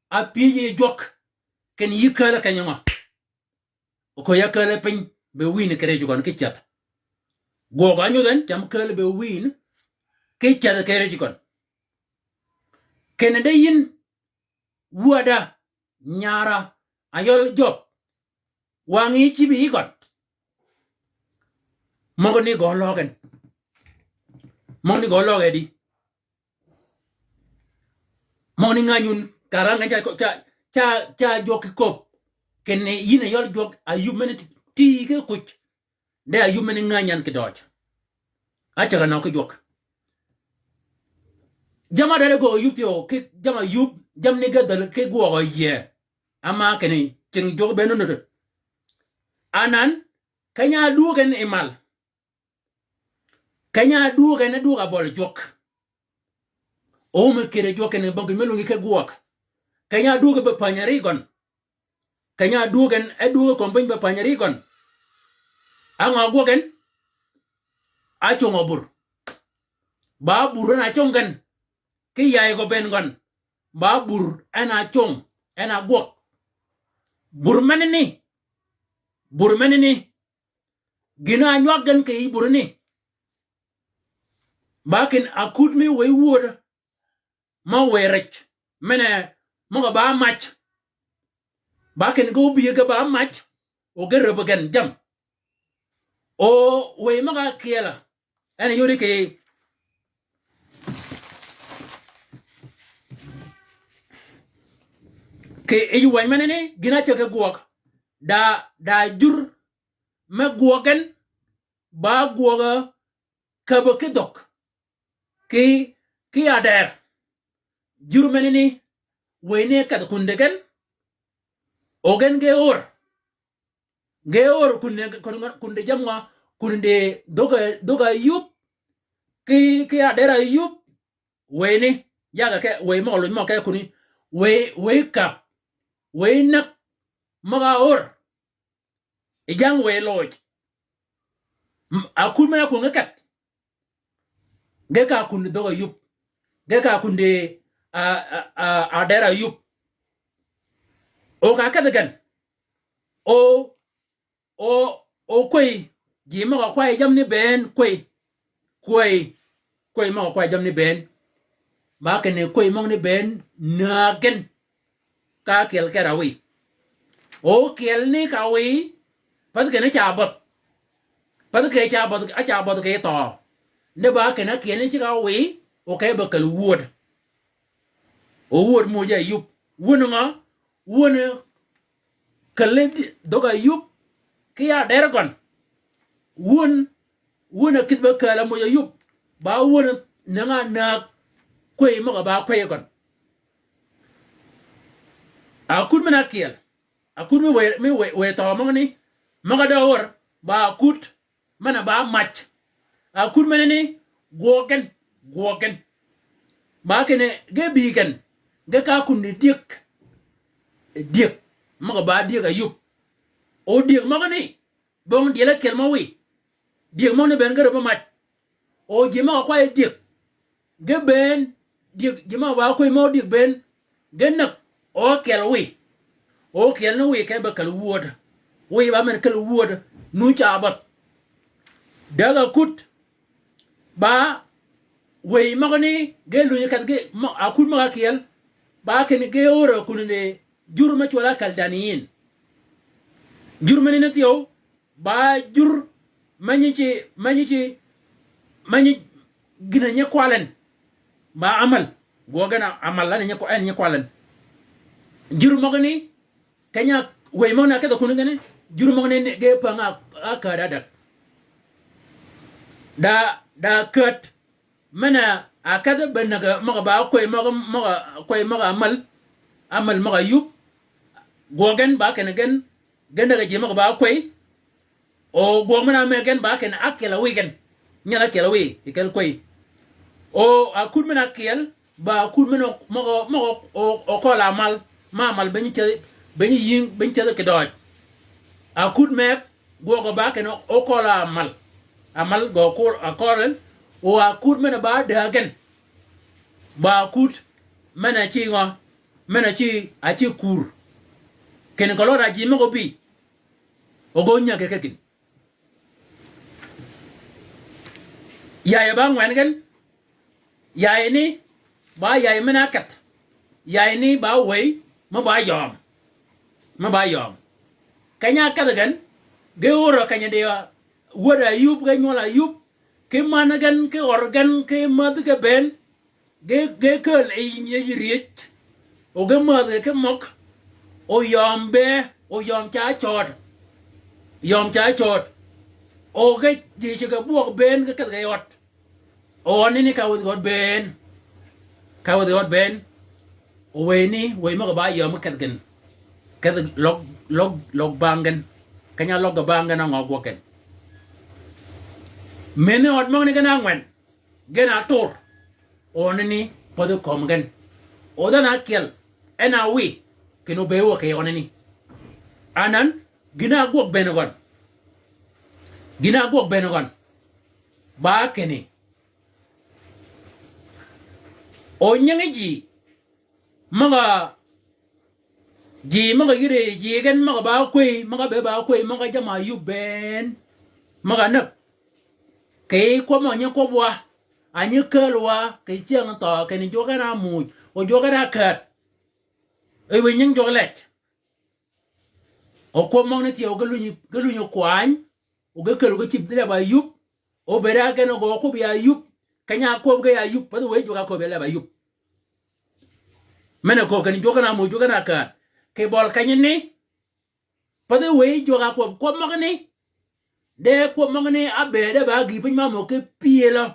a pyëj yï jwøk, kinni yï kääl keny ngø. Okö ya kääl piny be wïn kì rëjji gøn ki ceth. Gwøg ányodh en cam kääl be wïn ki ceth kì rëjji gøn. Kinni de yïn wäda, nyara, ayøl jøb. Wang yi cïbi yi gøn. Møgani gø løg en. Møgani gø løg edi. Møgani ngäny wun, kara ngäny ca, ca, ca, ca jwøk ki köbb. Kinni yïn a yøl jwøk Ayub men-a ti, ti ki kuc. De Ayub men-a ngäny yan kì døøj. Ácäg-a nø ki jwøk. Jamm-a dwaddi gø yub thyew, ki jamm-a yub, jammì ni ge dhäl ki gwøg yie. Ama kinni, cing jwøk bënn nudd. Anan, keny-a dwöög gen yi mal. Keny-a dwöög gen e dwöög a bøli jwøk. O mi kede jwøk kinni bong ki me lwøngi ki gwøg. Keny-a dwöög be pänyi ri gøn. Keny-a dwöög gen, e dwöög kömi piny be pänyi ri gøn. Á ngø gwøg gen? Á cwøng-a bur. Ba bur en a cwøng gen. Ki yay gø bënn gøn. Ba bur en a cwøng, en a gwøg. Bur menani. Bur menani. Gïn-a ánywag gen kì yij burani. Ba kinni akut mi wëy wödø. Ma wëy rej. Men-a møg-a ba mac. Ba kinni ge óbï ge ba mac. O ge räbb gen jamm. O wëy møg-a kyel-a. En yodi kì, kì yij wäny menani, gïn-a áceg ki gwøg. Da, da jur me gwøg gen, ba gwøg-a käbb ki dhög. Ki, ki ader. Jur menani, wëy ni kedh kunde gen. O gen ge óör. Ge óör kunde, kunde, kunde jamm-a, kunde dhög-a, dhög-a yub. Ki, ki ader-a yub. Wëy ni, yag-a ke, wëy møg-a lony møg-a ke kuni. Wëy, wëy käb. Wëy näg. Møg-a óör. Yi jang wëy loj. M-, akut men-a ákwöng-a kedh. Ge ka kunde dhög-a yub. Ge ka kunde, a, a, a, ader-a yub. O ka kedhi gen. O, o, o kwëy. Ji møg-a kwäy jammì ni bënn kwëy. Kwëy. Kwëy møg-a kwäy jammì ni bënn. Ba kinni kwëy møgani bënn näg gen. Ka kyel kì yij wiy. O kyel ni ka wiy, path kinni ca bødh. Path kinni ca bødh, a ca bødh kì thøø. Ni ba kinni kyel ni ceg-a wiy, o ke be käl wöd. O wöd moj-a yub. Wön ngø, wön källi dhög-a yub, ki ader gøn. Wön, wön a kïdhi be kääl-a moj-a yub. Ba wön neng-a näg kwëy møg-a ba kwëy gøn. Akut men-a ákyel. Akut mi wëy, mi wëy, wëy thøø møgani. Møg-a dø óör, ba akut men-a ba mac. Akut menani, gwøg gen, gwøg gen. Ba kinni, ge bï gen, ge ka kunni dyëg. Dyëg, møg-a ba dyëg-a yub. O dyëg møgani, bong dyel ákyel mø wiy. Dyëg møgani bënn ge räbb mac. O ji møg-a kwäy dyëg. Ge bënn, dyëg, ji møg-a ba kwëy mø dyëg bënn. Ge näg, o kyel wiy. O kyel ni wiy ke be käl wöd. Wiy ba men käl wöd, nu ca bødh. Däg akut, ba wëy møgani, ge lunyi kedh ge, mø-, akut møg-a ákyel, ba kinni ge óör-a kunni jur me cwøl-a Kaldaniyin. Jur menani thyew, ba jur, me nyi ci, me nyi ci, me nyi gïn-a nyi kwal en. Ba amal. Gwøg gen a-, amal en nyi kwa-, en nyi kwal en. Jur møgani, keny-a wëy møgani a kedh-a kunni gen, jur møgani ni ge päng-a, a käd ádäg. Da, da käd, men-a kedh be näg-a møg-a ba kwëy møg-a, møg-a, kwëy møg-a amal, amal møg-a yub, gwøg gen ba kinni gen, gen näg-a ji møg-a ba kwëy, o gwøg men-a ámëggi gen ba kinni ákyel-a wiy gen. Nyel ákyel-a wiy, yi kel kwëy. O akut men-a ákyel, ba akut men-a møg-a, møg-a, o, okøl-a amal, ma amal be nyi cedhi, be nyi yïng, be nyi cedhi kidøøj. Akut mëgg, gwøg-a ba kinni okøl-a amal. Amal gø okøl, okøl en, o akut men-a ba dääg gen. Ba akut, men-a ci ngø, men-a ci, a ci kur. Kinni keløg da ji møg-a óbï. O ge ónyäg ke kì gïn. Yay ba ngwen gen. Yay ni, ba yay men-a ákedh. Yay ni ba wëy, me ba yøøm. Me ba yøøm. Keny-a ákedh gen, ge óör-a keny-a di, wöd-a yub, ge nywøl-a yub, ki man gen, ki ør gen, ki mädhi ge bënn, Ge, ge käl yi, yi, yi ryëj. O ge mädh ge ki møg. O yøøm be, o yøøm ca cøød. Yøøm ca cøød. O ge ji ceg-a bwøg bënn ge kedh ge yi ød. O ød ni ni ka wädhi gø ød bënn. Ka wäthi ød bënn, o wëy ni, wëy møg-a ba yø mø kedh gen. Kedh løg, løg, løg bang gen. Keny-a løg bang gen a ngø gwøg gen. Mëni ød møgani gen a ngwen. Gen a tur. Ønani, pädhi kömi gen. O dhanhø ákyel. En a wiy. Kinni obëy wø kì yø ønani. Anan, gïn-a ágwøg bënn gøn. Gïn-a ágwøg bënn gøn. Ba kinni. O nyingi ji, møg-a, ji møg-a yïddi, ji gen møg-a ba kwëy, møg-a be ba kwëy, møg-a jamm-a áyub bënn, møg-a näg. Kì kwøb mø nyi kwøb wa, a nyi kääl wa, kì cyäng thøø, kinni jwøk en a muuj, o jwøk en a kääd. E wëy nyingi jwøk lej. O kwøb møgani thyew ge lunyi, ge lunyi kwany, o ge käl o ge cïb leb-a áyub, o bëëd a gen o gø kwøb ya áyub, keny-a kwøb ge ya áyub, path wëy jwøk a kwøb ya leb-a áyub. Men-a kööb kinni jwøk en a muuj jwøk en a kääd. Kì bøl kenyani, path wëy jwøk a kwøb, kwøb møgani. De kwøb møgani a bëëd e ba gïï piny ma mø ki pyëlø.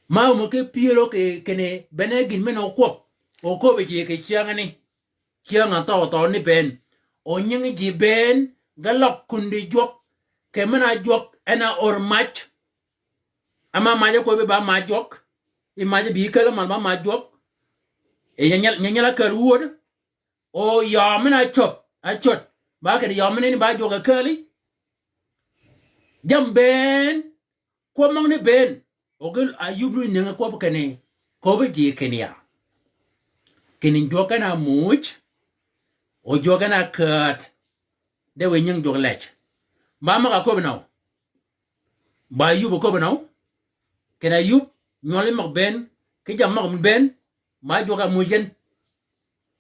Ma mø ki pyëlø kì, kinni bene gïn men-a okwøb. Oköbbi ji kì cyängani. Cyäng-a thøø thøø ni bënn. O nyingi ji bënn, ge løg kundi jwøk. Kì men-a jwøk en a ör mac. Ama mac ákwøbbi ba mac jwøk. I mac bï käl mal ba mac jwøk. E nyanyal, nyanyal a käl wud. O yø men-a ácöp, ácöt. Ba kinni yø men-a ni ba jwøk a kääli. Jamm bënn, kwøb møgani bënn. O ge áyub ni neng-a kwøb kinni, köbbi ji kinni ya. Kinni jwøk en a muuj, o jwøk en a kääd. De wëy nyingi jwøk lej. Ba møg-a köbbi nøw. Ba áyub köbbi nøw. Kinni áyub, nywøli møg bënn, ki jammì møg bënn, ma jwøk a muuj gen.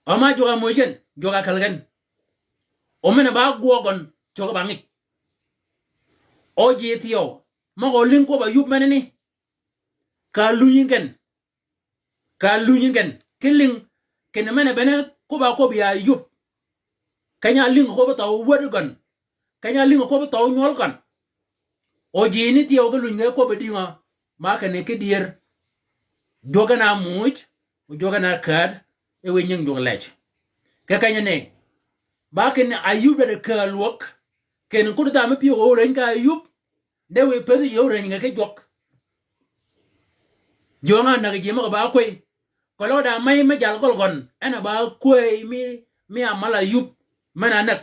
O ma jwøk a muuj gen, jwøk a käl gen. O men-a ba gwøg gøn, cöggi ba ngij. O ji thyew, møg-a ólïng kwøb-a áyub menani. Ka lunyi gen. Ka lunyi gen. Ki lïng, kinni men-a bene kwøb-a kwøb ya áyub. Keny-a lïng kwøb thøø wäd gøn. Keny-a lïng kwøb thøø nywøl gøn. O ji ni thyew ge lunyi ge kwøb-a dïngø. Ma kinni ki dyër. Jwøk en a muuj, o jwøk en a kääd, e wëy nyingi jwøk lej. Kì kenyani. Ba kinni áyub de kääl wøg. Kinni kud dha me pyëw oreny ka áyub. De wëy pädhi ji oreny nge ki jwøk. Jwøng-a näg ji møg-a ba kwëy. Keløg da mey me jal gøl gøn. En a ba kwëy mi, mi amal áyub. Men-a näg.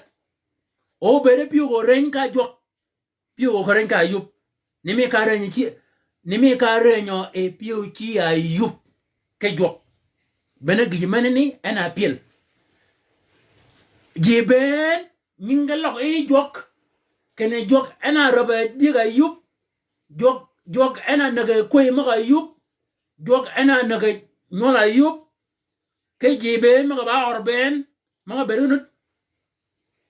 O bëëde pyëw oreny ka jwøk. Pyëw oreny ka áyub. Ni mi ka reny ci, ni mi ka reny e pyëw ci áyub. Ki jwøk. Bene gïj menani en a pyël. Ji bënn nyingi ge løg yi jwøk. Kinni jwøk en a räb-a dyëg áyub. Jwøk, jwøk en a näg kwëy møg-a áyub. Jwøk en a näg nywøl áyub. Ki ji bënn møg-a ba ør bënn, møg-a bëëd ki nud.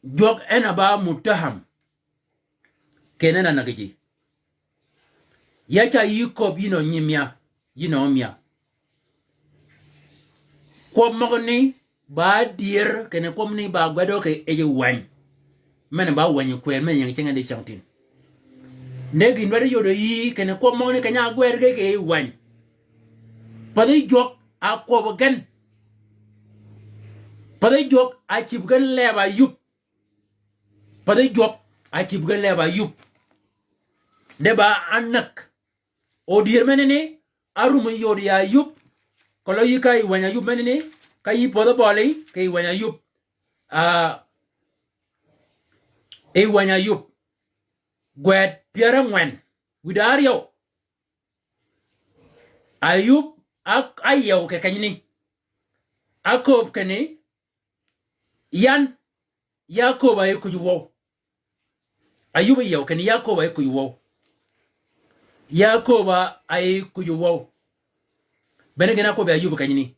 Jwøk en a ba muttaham. Kinni en a näg ji. Ya ca yï köbbi yïn o nyi mya, yïn o mya. Kwøb møgani ba dyër, kinni kwøb ni ba gwed o kì yij wäny. Men ba wäny kwër, men ying cinge di cängtïn. Ni gïn dwaddi yod yï, kinni kwøb møgani keny-a ágwed ge kì yij wäny. Pathi jwøk a kwøb gen. Pathi jwøk a cïb gen leb-a áyub. Pathi jwøk a cïb gen leb-a áyub. De ba ánäg. O dyër menani, árum yod ya áyub. Keløg yï ka yij wäny áyub menani, ka yï pädhi bøli, kì yij wäny áyub. A, yij wäny áyub. Gwed pyär ángwen. Wïdá áryew. Áyub, a, áyew kì kenyani. Ákööb kinni, yan, ya ákööb a yij kuj wøw. Áyub yew kinni ya ákööb a yij kuj wøw. Ya ákööb a yij kuj wøw. Bene gïn-a ákööb ya áyub kenyani.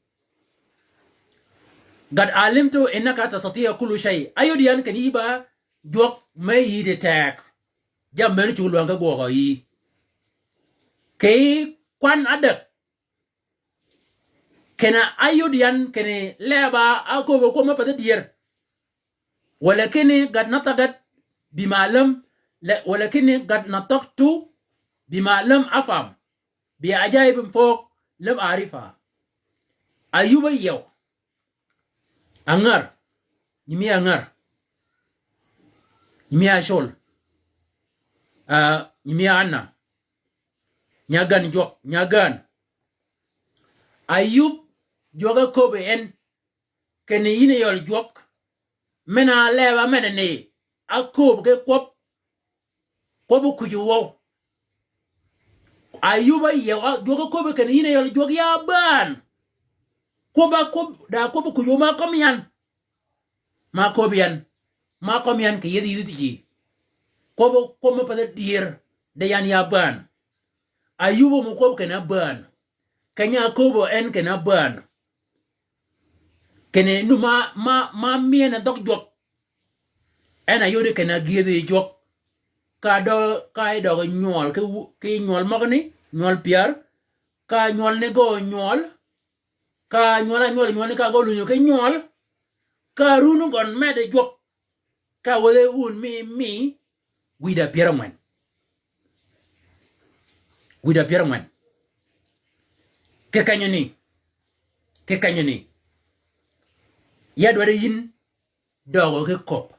Gat alimtu innaka tastati'u kullu shay. Áyod yan kinni yï ba jwøk me yïddi teg. Jammì men cuggi lwäng ki gwøg yï. Kì yij kwan ádäg. Kinni áyod yan kinni leb-a ákööb kwøb me pathi dyër. Walakinni qad nataqtu bima lam, la, walakinni qad nataqtu bima lam afham, bi ajaib fawq lam a'rifha. Ayub áyiew. Angär. Nyi mi Angär. Nyi mi Acol. Ah, nyi mi Anna. Nya gän jwøk, nya gän. Ayub, jwøk áköbbi en. Kinni yïn yøl jwøk. Men-a leb-a men-a ni, ákööb ki kwøb. Kwøb-a kuj wøw. Ayub áyiew, a, jwøk áköbbi kinni yïn yøl jwøk ya bään. Kwøb-a kwøb, da kwøb-a kuj wøw ma kømmi yan. Ma köbbi yan. Ma kømmi yan kì yethi yethi ji. Kwøb-a, kwøb-a path-a dyër. De yan ya bään. Ayub-a mø kwøb kinni bään. Keny-a áköbbi en kinni bään. Kinni nu ma, ma, ma myene dhøg jwøk. En a yodi kinni ágyëdhi jwøk. Ka dø, ka idøg nywøl, ki wu-, ki nywøl møgani, nywøl pyär. Ka nywøl ni gø nywøl. Ka nywøl a nywøl, nywøl ni ka gø lunyo ki nywøl. Ka run gøn meddi jwøk. Ka wädhe wun mi, mi, wïda pyär ángwen. Wïda pyär ángwen. Kì kenyani. Kì kenyani. Ya dwaddi yïn døøgø ki köbb.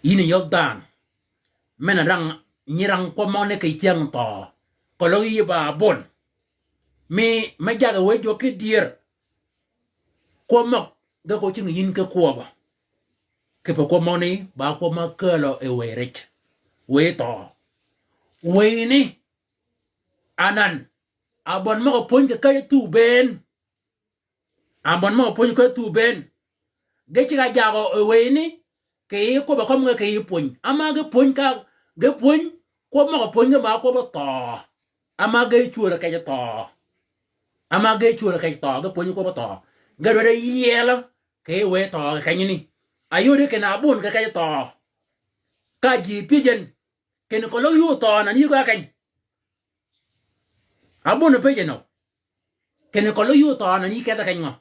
Yïn yøg dhanhø. Men-a rang, nyi rang kwøb møgani kì cyäng thøø. Keløg yï ba bun. Mi, me jaggi wë jwøk ki dyër. Kwøb møg, ge ko cing yïn ki kwøb. Kipe kwøb møgani, ba kwøb mø kälø yi wëy rij. Wëy thøø. Wëy ni, anan, abøn møg-a pwöny kì käjj thuu bënn. Abøn møg-a pwöny kì käjj thuu bënn. Ge ceg-a jagø yi wëy ni, kì yij kwøbb-a kømmi ge kì yij pwöny. Ama ge pwöny ka, ge pwöny, kwøb møg-a pwöny ge ma kwøbb-a thøø. Ama ge cwöör kej thøø. Ama ge cwöör kej thøø, ge pwöny kwøbb-a thøø. Ge dwaddi yiel, kì yij wëy thøø kì kenyani. Ayodi kinni abun kì kej thøø. Ka ji pyëj en, kinni keløg yuu thøø anan yï gø keny. Abun pyëj en o. Kinni keløg yuu thøø anan yï kedh keny ngø.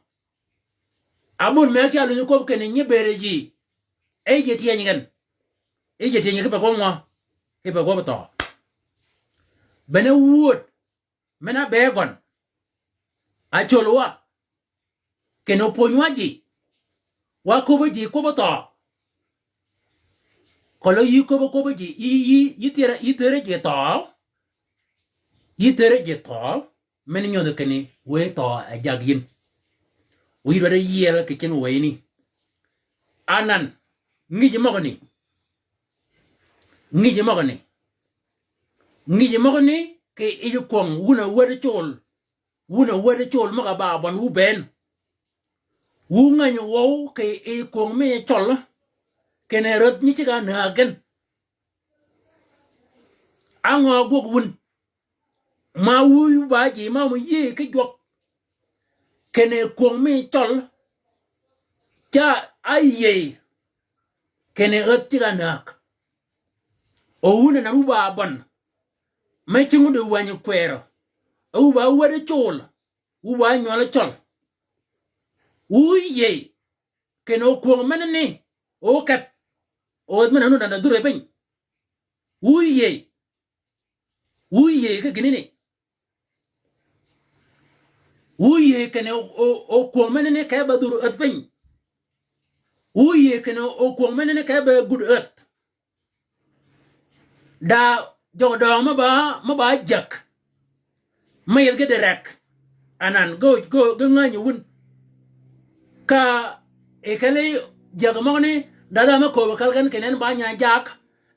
Abun me ca lunyi kwøb kinni nyi bëëd ji. E ji tyëny gen. E ji tyëny kipe kwøb ngø. Kipe kwøb thøø. Bene wud. Men-a be gøn. Acol wa. Kinni opwöny wa ji. Wa köbbi ji kwøbbi thøø. Keløg yï köbbi, köbbi ji. Yï, yï, yï thyer, yï thyer ji thøø. Yï thyer ji thøø. Men nyodhi kinni wëy thøø a jag yïn. Wïy dwaddi yiel kì cing wëyni. Anan, ngïj møgani. Ngïj møgani. Ngïj møgani kì yij kwöng wun a wäd col. Wun a wäd col møg-a ba bøn wu bënn. Wu ngänyi wøw kì yij kwöng mi cøl. Kinni räth nyi ceg-a näg gen. Á ngø ágwøg wun. Ma wu ba ji ma mø yïëy ki jwøk. Kinni kwöng mi cøl. Ca áyïëy. Kinni räth ceg-a näg. O wun anan wu ba bøn. Me cing wun di wänyi kwërø. Wu ba wäd col. Wu ba nywøl cøl. Wu yïëy. Kinni okwöng menani. Oketh. O räth men-a nu danda dhurø piny. Wu yïëy. Wu yïëy ki gïnani. Wu yïëy kinni o, o, okwöng menani ke ba dhur ädh piny. Wu yïëy kinni okwöng menani ke ba gud ädh. Da jøg døøng me ba, me ba jäg. Me yeth ki direk. Anan, ge, ge, ge ngänyi wun. Ka, e keli jäg møgani, da dha me kööb kelli gen kinni en ba nya jak,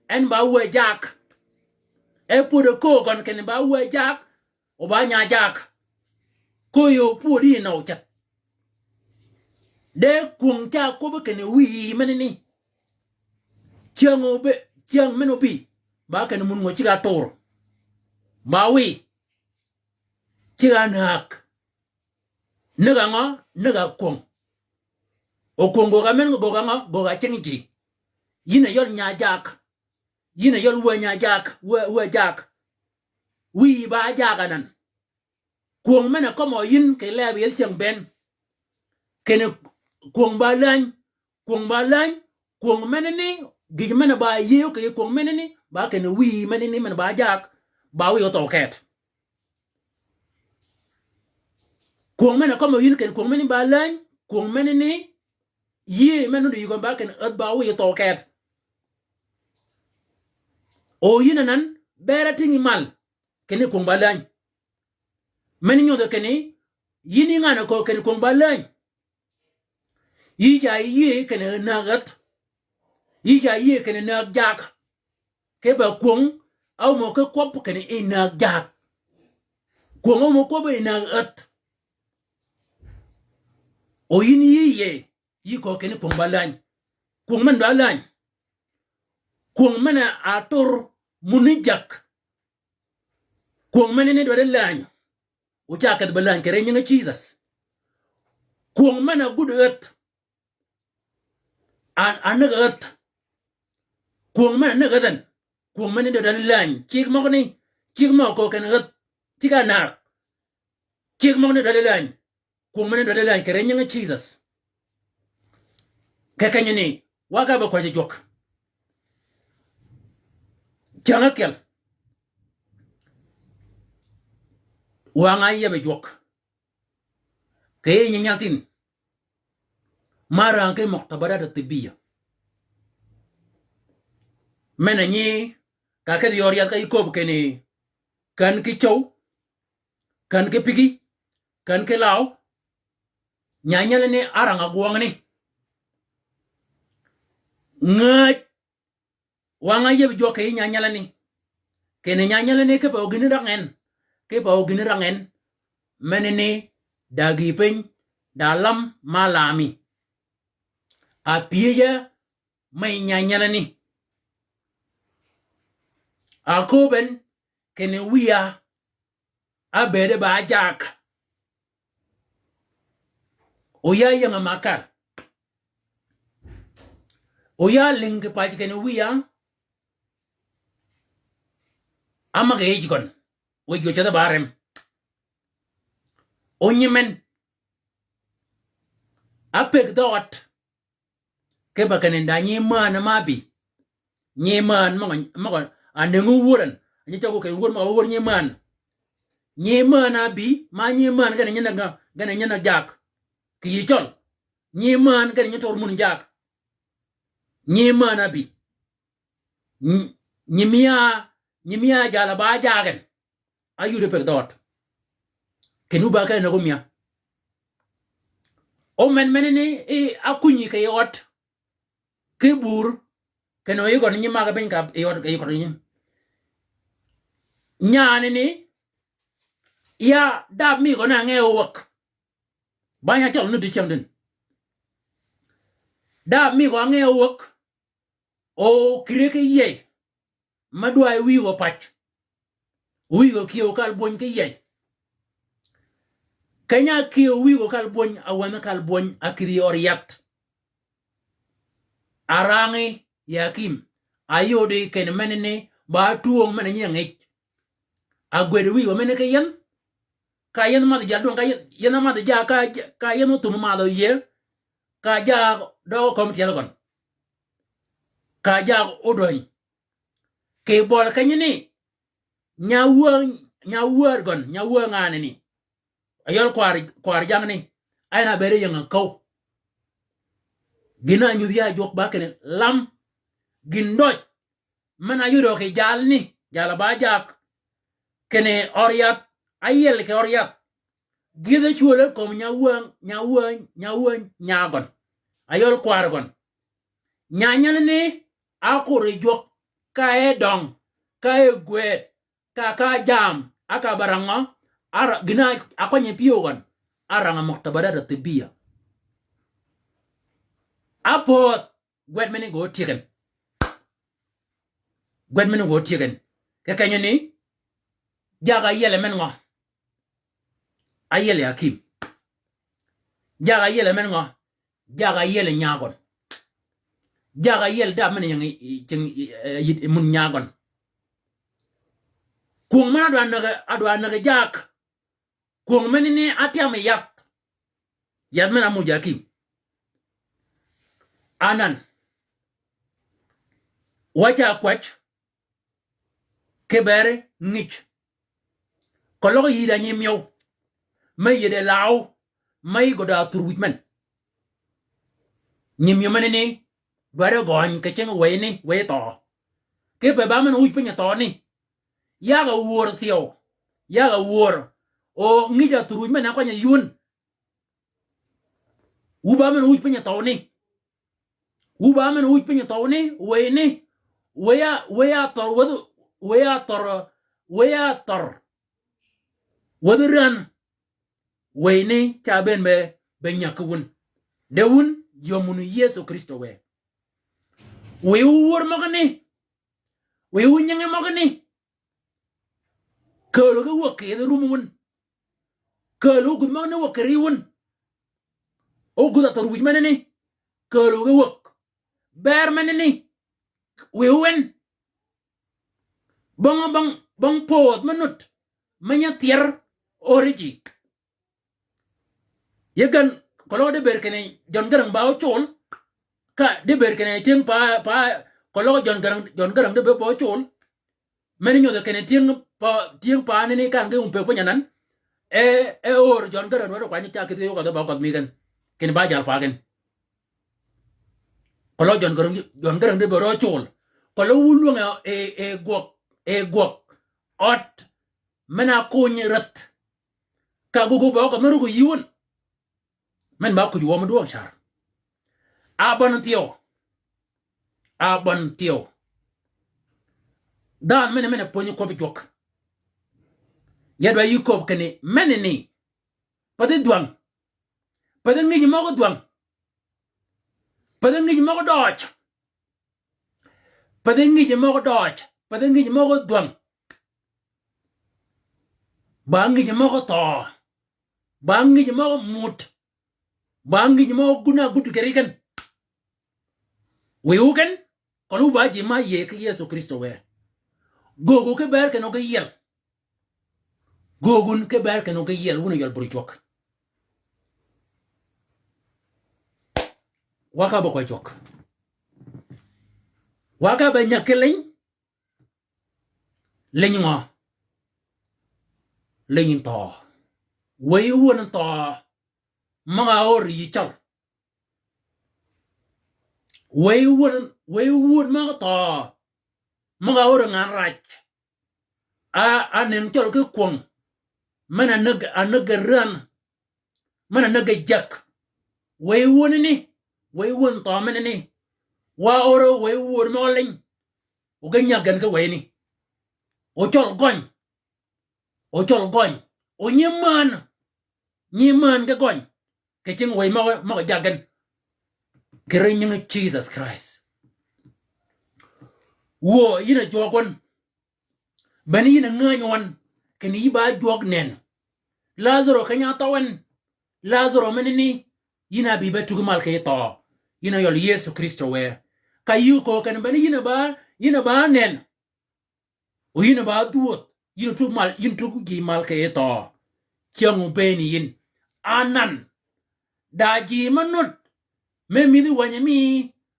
en ba wë jak. E pwöd e köög gøn kinni ba wë jak, o ba nya jak. Köög yø pwöd yi nø oceth. De kwöng ca kwøbbi kinni wïy menani. Cyäng obë, cyäng men obï. Ba kinni mun ngø ceg-a tur. Ba wïy. Ceg-a näg. Näg-a ngø, näg-a kwöng. O kwöng gögg-a men gögg-a ngø, gögg-a cing ji. Yïn a yøl nya jak. Yïn a yøl wë nya jak, wë, wë jak. Wïy ba jak anan. Kwöng men-a kømmø yïn kì leb yel cyäng bënn. Kinni kwöng ba läny, kwöng ba läny, kwöng menani, gïj men-a ba yïëy kì kwöng menani, ba kinni wïy menani men ba jak, ba wïy othøø ket. Kwöng men-a kømmi yïn kinni kwöng men-a ba läny, kwöng men-a ni yïëy men-a nudd yï gøn ba kinni ädh ba wïy thøø keth. O yïn anan, bëëd-a tïngi mal kinni kwöng ba läny. Men-a nyodhi kinni yïn yï ngan-a köög kinni kwöng ba läny. Yï ca yïëy kinni näg ädh. Yï ca yïëy kinni näg jaak. Kipe kwöng, ámø ki kwøb kinni yi näg jaak. Kwöng ámø kwøb yi näg ädh. O yïn yï yïëy, yï köög kinni kwöng ba läny. Kwöng men dwaddi läny. Kwöng men-a atur muni jagg. Kwöng men-a ni dwaddi läny. O ca kedhi be läny kì ri nyingi Jisøs. Kwöng men-a gud ädh. A, a näg ädh. Kwöng men-a näg ädh en. Kwöng men-a ni dwaddi läny. Cigg møgani. Cigg møg-a köög kinni ädh. Cigg-a nar. Cigg møgani dwaddi läny. Kwöng men-a ni dwaddi läny kì ri nyingi Jisøs. Kì kenyani, wa ka be kwäjji jwøk. Cäng ákyel. Wang-a áyïëbe jwøk. Kì yij nyi nyaltïn. Ma rang ki muktabarat tibbiyya. Men-a nyi, ka kedhi yø ri yath ka yï köbbi kinni, kän ki cöw, kän ki pigi, kän ki law, nyanyalani árang-a gwøngani. Ngäj, wang-a áyïëbe jwøk kì yij nyanyalani. Kinni nyanyalani kipe o gïni rang en. Kipe o gïni rang en. Men-a ni, da gïï piny, da lam ma lami. A pyëja, me nyanyalani. A köbben, kinni wïya, ábëëde ba jaag. O ya ying-a makar. O ya lïngi pac kinni wïya, ámag-a yij gøn. Wïj gø ceth ba rem. O nyimen. Ápëgg dhøød. Kipe kinni da nyi mään ma ábï. Nyi mään møg-a, møg-a, a nëngi wur en. Nyi caggu kinni wur møg-a wur nyi mään. Nyi mään ábï, ma nyi mään gen a nyi na, gen a nyi na jaag. Kì yï cøl. Nyi mään gen a nyi tør mun jaag. Nyi mään ábï. Nyi, nyi mia, nyi mia jal-a ba jaag en. Áyud e pëgg dhøød. Kinni wu ba ke nöggi mia. O men, men ni, i, ákunyi kì yij ød. Ki bur. Kinni o yï gøn nyi mag-a piny ka yij ød, kì yij ød nyi. Nyaani ni, ya dab mi gøn a nge owäg. Bany-a cøl ni dicäng din. Dab mi gø a nge owäg. O kïre ki yiey. Me dwayi wïy gø pac. Wïy gø kyew kal bwöny ki yiey. Keny-a kyew wïy gø kal bwöny, a wänhi kal bwöny, a kïdhi yø ri yath. A rangí, ya akïm. A yodi kinni men ni, ba twöng men nyi ngij. A gwëd wïy gø men ki yien. Ka yien madh jal dwøng, ka yien, yien madh ja, ka, ka yien othum madh oyie. Ka ja døøg kömi tyel gøn. Ka ja odöny. Kì bøli kenyi ni, nya wäng, nya wäng gøn, nya wäng ngani ni. Ayøl kwar, kwar jang ni. Ay na bere ying-a köw. Gïn-a nyudh ya jwøk ba kinni lam. Gïn døj. Men-a yudø kì jal ni, jal-a ba jaag. Kinni ød yath, áyiel kì ød yath. Gïdhe cwöl e kömi nya wäng, nya wäng, nya wäng, nya gøn. Ayøl kwar gøn. Nyanyal ni, ákur yi jwøk, ka e døng, ka e gwëd, ka, ka jam, áka ba rangø, ara, gïn-a ákwany pyëw gøn, arang-a muktabarat tibbiyya. Ápödh, gwed meni gø tyëg en. Gwed meni gø tyëg en. Kì kenyi ni, jag áyiel men ngø? Áyiel akïm. Jag áyiel men ngø? Jag áyiel nyagøn. Jag áyiel dab men ying, ying, yit mun nyagøn. Kwöng men adwa näg, adwa näg jag. Kwöng men ni atyam yath. Yath men amuj akïm. Anan. Waca kwäj. Kiberi ngij. Keløg yï da nyi myew. me yede law, me yi gø da thur wïj men. Nyimyø menani, dwaddi gøny kì cing wëyani, wëy thøø. Kipe ba men wuj piny thøøni. Yag-a wör thyew. Yag-a wör. O ngij-a thur wïj men a køny-a yï wun. Wu ba men wuj piny thøøni. Wu ba men wuj piny thøøni, wëyani. Wëy-a, wëy-a thør, wädhi, wëy-a thør, wëy-a thør. Wädhi ränh. Wëyani ca bëën be, be nyäg ki wun. De wun, yöm wun Yëso Krïstø wë. Wëy wu wör møgani. Wëy wu nyingi møgani. Kääl ki wäg kì yij rum wun. Kääl ógudh møgani wäg kì ri wun. Ógudh-a thur wïj menani. Kääl ki wäg. Ber menani. Wëy wu en. Bong, bong, bong pödh me nud. Me nyi thyër ör yi ji. Yi gen, keløg di bëëd kinni Jøn Gäräng ba ócol, ka di bëëd kinni tyëng pa, pa, keløg Jøn Gäräng, Jøn Gäräng di bëëd ba ócol. Men nyodhi kinni tyëng pa, tyëng pa nini kan ki um pëgg piny anan. E, e ör Jøn Gäräng wer kwany ca kïdhi yog-a dhø ba ködh mi gen. Kinni ba jal pa gen. Keløg Jøn Gäräng, Jøn Gäräng di bëëd ócol. Keløg wu lwäng e, e, e gwøg, e gwøg. Ød, men-a kuny räth. Ka gugubø ka me rugø yï wun. Men ba kuj wøm dwøng car. A bøn thyew. A bøn thyew. Dhanhø men, men pwönyi kwøbbi jwøk. Ya dwa yï köbbi kinni, menani. Pathi dhwäng. Pathi ngïj møg-a dhwäng. Pathi ngïj møg-a døøj. Pathi ngïj møg-a døøj, pathi ngïj møg-a dhwäng. Ba ngïj møg-a thøø. Ba ngïj møg-a mud. Ba ngïj møg-a gun-a gud kì ri gen. Wëy wu gen, keløg wu ba ji ma yïëy ki Yëso Krïstø wë. Gøggu ki ber kinni óge yiel. Gøggun ki ber kinni óge yiel, wun a ywal bur jwøk. Wa ka be kwøb jwøk. Wa ka be nyäg ki liny. Liny ngø? Liny thøø. Wëy wun thøø. Møg-a ör yï cøl. Wëy wun, wëy wun møg-a thøø. Møg-a ör ngan raj. A, a nëng cøl ki kwöng. Men-a näg, a näg gen ränh. Men-a näg gen jäg. Wëy wun ni, wëy wun thøø menani. Wa ör wëy wun møg-a liny. O ge nyäg gen ki wëyani. O cøl gøny. O cøl gøny. O nyi män. Nyi män ki gøny. Kì cing wëy møg-a, møg-a jäg gen. Kì ri nyingi Jesus Christ. Wuö, yïn a jwøk wøn. Bene yïn a ngänyi wøn, kinni yï ba jwøk nënnì. Lazaro keny-a áthøw en. Lazaro menani, yïn a bï be tugi mal kì yij thøø. Yïn a ywal Yëso Krïstø wë. Ka yï köög kenni bene yïn a ba, yïn a ba nënnì. O yïn a ba dhwödh, yïn a tug mal, yïn tug ji mal kì yij thøø. Cyäng óbëëni yïn. Anan. Da ji me nud. Me mïdhi wänyi mi.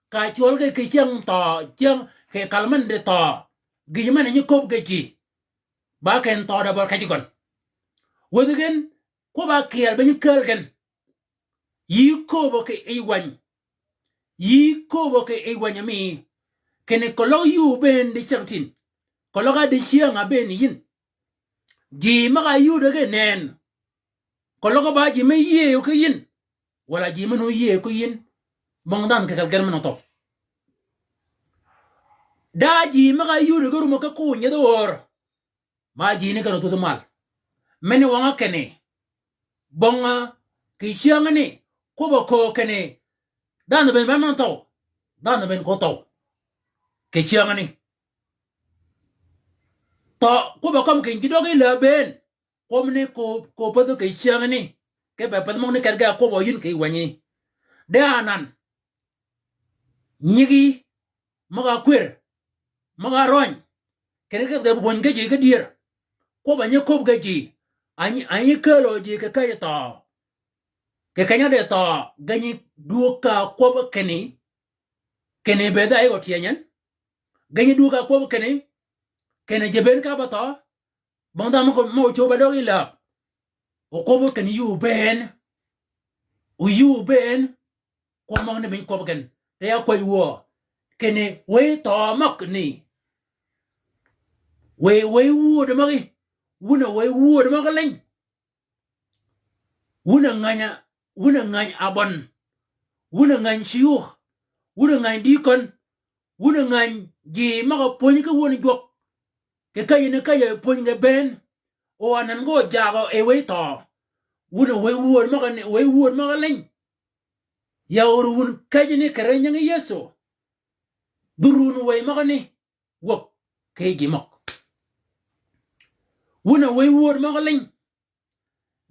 Ka cwøl kì, kì cyäng thøø, cyäng kì kal men di thøø. Gïjø men nyi köbbi ge ji. Ba ken thøø da bøl kej gøn. Wäthi gen, kwøbb-a kyeel be nyi kääl gen. Yï kööbø kì yij wäny. Yï kööbø kì yij wäny mi. Kinni keløg yuu bëën di cyäng tin. Keløg a di cyäng a bëën yïn. Ji møg-a yuddi ki nënnì. Keløg ba ji me yïëyø ki yïn. Walà ji men óyïëy ki yïn. Bong dhanhø kì kal gen men óthøw. Da ji møg-a yuddi ki rumø ki kuny nyi dhø wör. Ma ji ni kenni óthwödhi mal. Meni wang-a kinni. Bong-a kì cyängani. Kwøbb-a köög kinni. Dhanhø bënn ba men óthøw. Dhanhø bënn ko óthøw. Kì cyängani. Thøø, kwøbb-a kømmi kì nyi døggi läb bënn. Kwøbbani ko, ko pädhi kì cyängani. Kipe pädhi møgani kedgi a kwøbb-a yïn kì wänyi. De anan. Nyigi, møg-a kwër, møg-a røny. Kinni kedgi pwöny ge ji ki dyër. Kwøbb-a nyi köbbi ge ji. A nyi, a nyi kääl ji kì kej thøø. Kì keny-a di thøø, ge nyi dwöög ka kwøbbi kinni. Kinni bëëdhi a yij gø tyëny en. Ge nyi dwöög ka kwøbbi kinni. Kinni ji bënn ka ba thøø. Bong dhanhø mø ko, mø ko cöb a døggi läb. Okwøbbi kinni yï obëën. O yï obëën. Kwøb møgani biny kwøbbi gen. Te ya kwäj wø. Kinni wëy thøø møgani. Wëy, wëy wöddi møgí. Wun a wëy wöddi møgí leny. Wun a ngäny a, wun a ngäny abøn. Wun a ngäny ciyuk. Wun a ngäny dikøn. Wun a ngäny ji møg-a pwönyi ki wön jwøk. Kì käjjani käjj-a pwönyi ge bënn. O anan ge ojaagø e wëy thøø. Wun a wëy wöddi møgani, wëy wöddi møgí leny. Ya ör wun käjjani kì ri nyingi Yëso. Dhurun wëy møgani. Wäg kì ji møg. Wun a wëy wöddi møgí leny.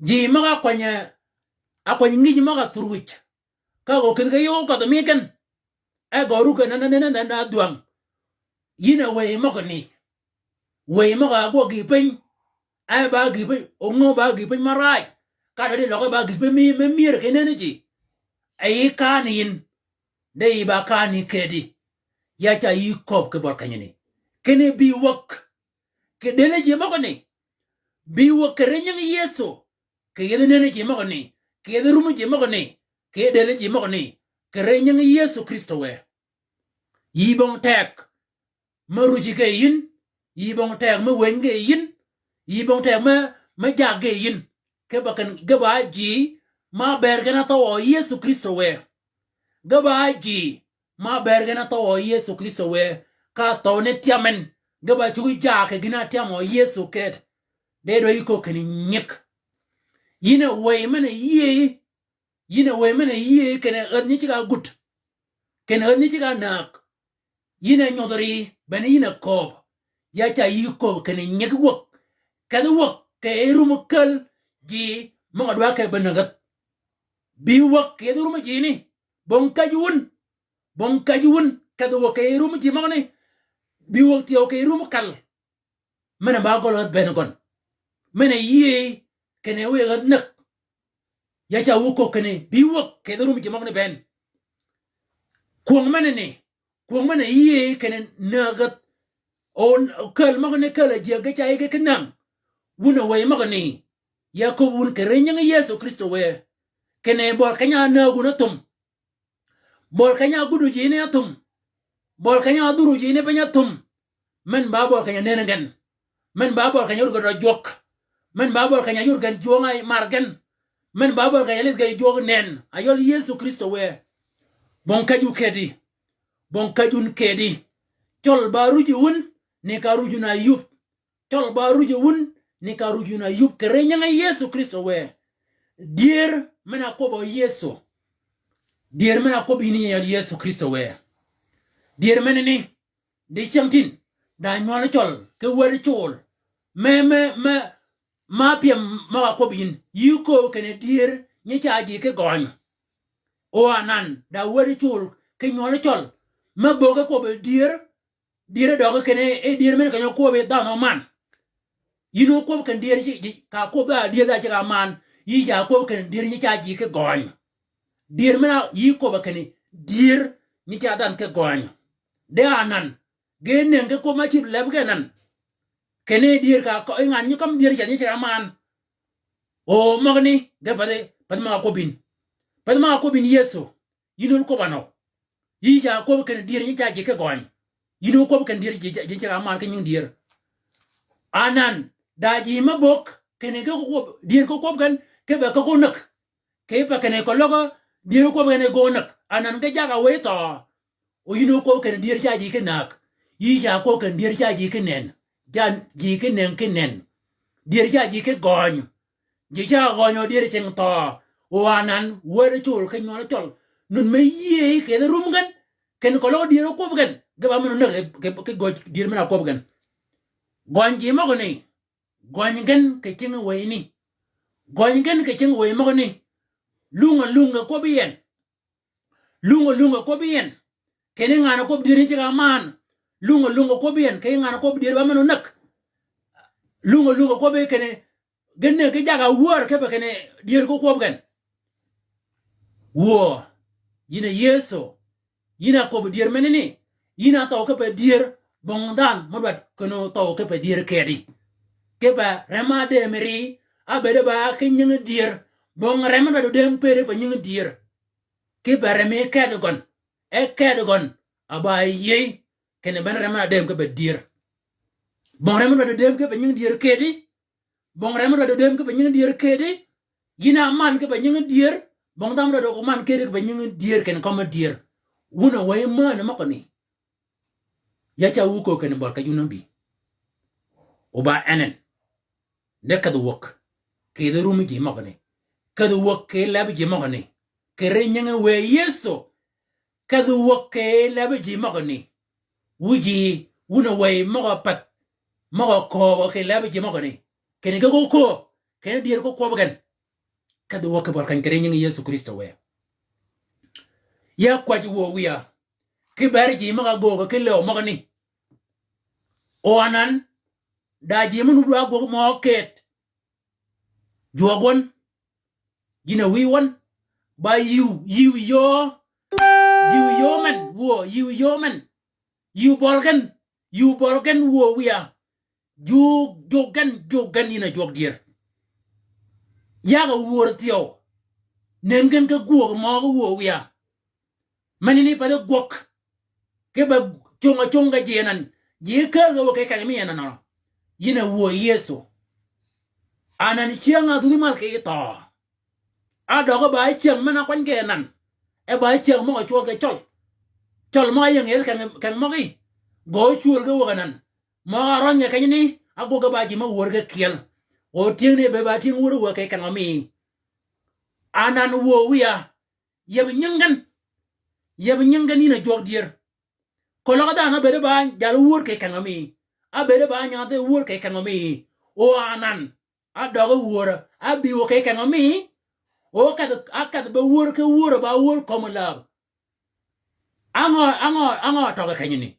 Ji møg-a kwany, a kwany ngïj møg-a thur wïj. Ka gø kïdhi ki yøw ködhi mi gen. E gø ruggi na, na, na, na, na dhwäng. Yïn a wëy møgani. Wëy møg-a gwøg gïï piny. E ba gïï piny, o ngö ba gïï piny maraaj. Ka dwaddi løg e ba gïï piny mi, mi myër kì nënni ji. E yï kaani yïn. De yï ba kaani këti. Ya ca yï köbbi ki bøl kenyani. Kinni bï wäg. Kì dëli ji møgani. Bï wäg kì ri nyingi Yëso. Kì yethi nënni ji møgani. Kì yethi rummi ji møgani. Kì dëli ji møgani. Kì ri nyingi Yëso Krïstø wë. Yï bong teg. Me ruji ge yïn. Yï bong teg me wëny ge yïn. Yï bong teg me, me jag ge yïn. Ge ba ken, ge ba ji. Ma ber gen a thøø Yëso Krïstø wë. Ge ba ji. Ma ber gen a thøø Yëso Krïstø wë, ka thøø ni tyam en, ge ba cuggi jaag kì gïn-a tyamø Yëso keti. De dwaddi yï köbbi kinni nyig. Yïn a wëy men-a yïëy, yïn a wëy men-a yïëy kinni ädh nyi ceg-a gud. Kinni ädh nyi ceg-a näg. Yïn a nyodh ri, bene yïn a kööb. Ya ca yï köbbi kinni nyig wäg. Kedhi wäg, kì e rum käl ji, møg-a dwa ke be näg ädh. Bï wäg kì yethi rum ji ni, bong käjji wun. Bong käjji wun, kedhi wäg kì rum ji møgani. Bï wäg thyew kì rum käl. Men-a ba gøl ädh bënn gøn. Men-a yïëy kinni wëy ädh näg. Ya ca wu köbbi kinni, bï wäg kì yethi rum ji møgani bënn. Kwöng menani, kwöng men-a yïëy kinni näg ädh. O, käl møgani käl-a ji ge ca yï ge ki näng. Wun a wëy møgani. Ya köbbi wun kì ri nyingi Yëso Krïstø wë. Kinni bøl keny-a näg wun athum. Bøl keny-a guddi ji ni athum. Bøl keny-a dhuru ji ni piny athum. Men ba bøl keny-a nënni gen. Men ba bøl keny-a yod gen rø jwøk. Men ba bøl keny-a yod gen jwøng-a mar gen. Men ba bøl keny-a lidh gen jwøk nënn. A yøl Yëso Krïstø wë. Bong käjji wu keti. Bong käjji wun keti. Cøl ba ruji wun, ni ka ruji wun a yub. Cøl ba ruji wun, ni ka ruji wun a yub kì ri nyingi Yëso Krïstø wë. Dyër men-a kwøbbø Yëso. Dyër men-a kwøbbi yïn yi yal Yëso Krïstø wë. Dyër menani, di cyängtïn, da nywøl cøl, ki wädi cul. Me, me, me, ma pyem møg-a kwøbbi yïn, yï kööb kinni dyër nyi ca ji ki gøny. O anan, da wädi cul, ki nywøl cøl. Me böggi kwøbbi dyër, dyër døggi kinni, e dyër men keny-a okwøbbi dhanhø man. Yïn okwøb kinni dyër ci, ci, ka kwøb dha dyër dha ceg-a man, yï ca kwøb kinni dyër nyi ca ji ki gøny. Dyër men-a yï kwøb kinni dyër nyi ca dhanhø ki gøny. De anan, ge nëng ki kwøb ma cïb leb ge anan. Kinni dyër ka kø, ngan nyi kømmi dyër ceg nyi ceg-a man. O møgani, ge pathi, pathi møg-a kwøbbi yïn. Pathi møg-a kwøbbi yïn Yëso. Yïn wun kwøbb-a nø. Yï ca kwøb kinni dyër nyi ca ji ki gøny. Yïn wun kwøb kinni dyër ji, ji, ji ceg-a man ki nying dyër. Anan, da ji me bögg, kinni ge kwøb, dyër ko kwøb gen, ki be ke gø näg. Ki be kinni keløg, dyër kwøb gen e gø näg. Anan ge jag-a wëy thøø. O yïn wun kwøb kinni dyër ca ji ki näg. Yï ca kwøb kinni dyër ca ji ki nënn. Ca ji ki nënn ki nënn. Dyër ca ji ki gøny. Ji ca gønyø dyër cing thøø. O anan, wädi cul ki nywøl cøl. Nun me yïëy kì yethi rum gen. Kinni keløg dyër okwøb gen. Ge ba men onäg ki, ki, ki gøny dyër men-a kwøb gen. Gøny ji møgani. Gøny gen kì cing wëyni. Gøny gen kì cing wëy møgani. Lung-a lung-a kwøbbi yi en. Lung-a lung-a kwøbbi yi en. Kinni ngan-a kwøb dyër nyi ceg-a man. Lung-a lung-a kwøbbi yi en. Kinni ngan-a kwøb dyër ba men onäg. Lung-a lung-a kwøbbi kinni, gen nëngi ki jag-a wär kipe kinni dyër ko kwøb gen. Wuö, yïn a Yëso. Yïn a kwøbbi dyër menani. Yïn a thøw kipe dyër bong dhanhø mø dwaddi kinni thøw kipe dyër keti. Kipe rem-a dëmi ri, Ábëëde ba ki nyingi dyër. Bong rem-a dwaddi dëm pëëde pa nyingi dyër. Ki pa rem-a keddi gøn. E keddi gøn. A ba yïëy. Kinni bene rem-a dwaddi dëm ki pa dyër. Bong rem-a dwaddi dëm ki pa nyingi dyër kedi. Bong rem-a dwaddi dëm ki pa nyingi dyër kedi. Yïn a man ki pa nyingi dyër. Bong dhanhø dwaddi ko man kedi ki pa nyingi dyër kinni kømmi dyër. Wun a wëy männi møgani. Ya ca wu köög kinni bøl ka yun a bï. O ba enen. De kedhi wäg kì yij rum ji møgani. Kedhi wäg kì yij leb ji møgani. Kì ri nyingi wëy Yëso. Kedhi wäg kì yij leb ji møgani. Wu ji, wun a wëy møg-a pädh, møg-a kööbø kì yij leb ji møgani. Kinni ge ko kööb, kinni dyër ko kwøb gen. Kedhi wäg kì bøl keny kì ri nyingi Yëso Krïstø wë. Ya kwäjji wuö wïya. Ki beri ji møg-a göögø ki läw møgani. O anan, da ji mø nuddi a gwøg mø kët. Jwøøg wøn. Yïn a wïy wøn. Ba yïw, yïw yöö. Yïw yöö men, wuö, yïw yöö men. Yïw bøl gen, yïw bøl gen wuö wïya. Jug, jug gen, jug gen yïn a jwøk dyër. Yag a wuör thyew. Nëng gen ki gwöög mø ki wuö wïya. Meni ni pathi gwøg. Ki be cong-a cong ge ji anan. Ji kääl ge wø ki keng mi anan. Yïn a wuö Yëso. Anan cyäng-a dhudhi mal ki thøø. A døge ba cyäng men-a kwany ki anan. E ba cyäng møg-a cwøl ki cøl. Cøl møg-a ying yeth keng, keng møgi. Gø cwöl ge wäg anan. Møg-a rønye kenyi ni, a gwøg ge ba ji mø wuör ge kyel. O tyëngni be ba tyëng wuör wäg ki keng mi. Anan wuö wïya. Yeb nyingi gen. Yeb nyingi gen yïn a jwøk dyër. Keløg dhanhø ábëëde ba jal wuör kì keng mi. Ábëëde ba nyadhi wuör kì keng mi. O anan. A døge wuör. A bï wø kì keng mi. O kedh, a kedh be wuör ki wuör ba wuör kömi läb. Angø, angø, angø tøge kenyi ni.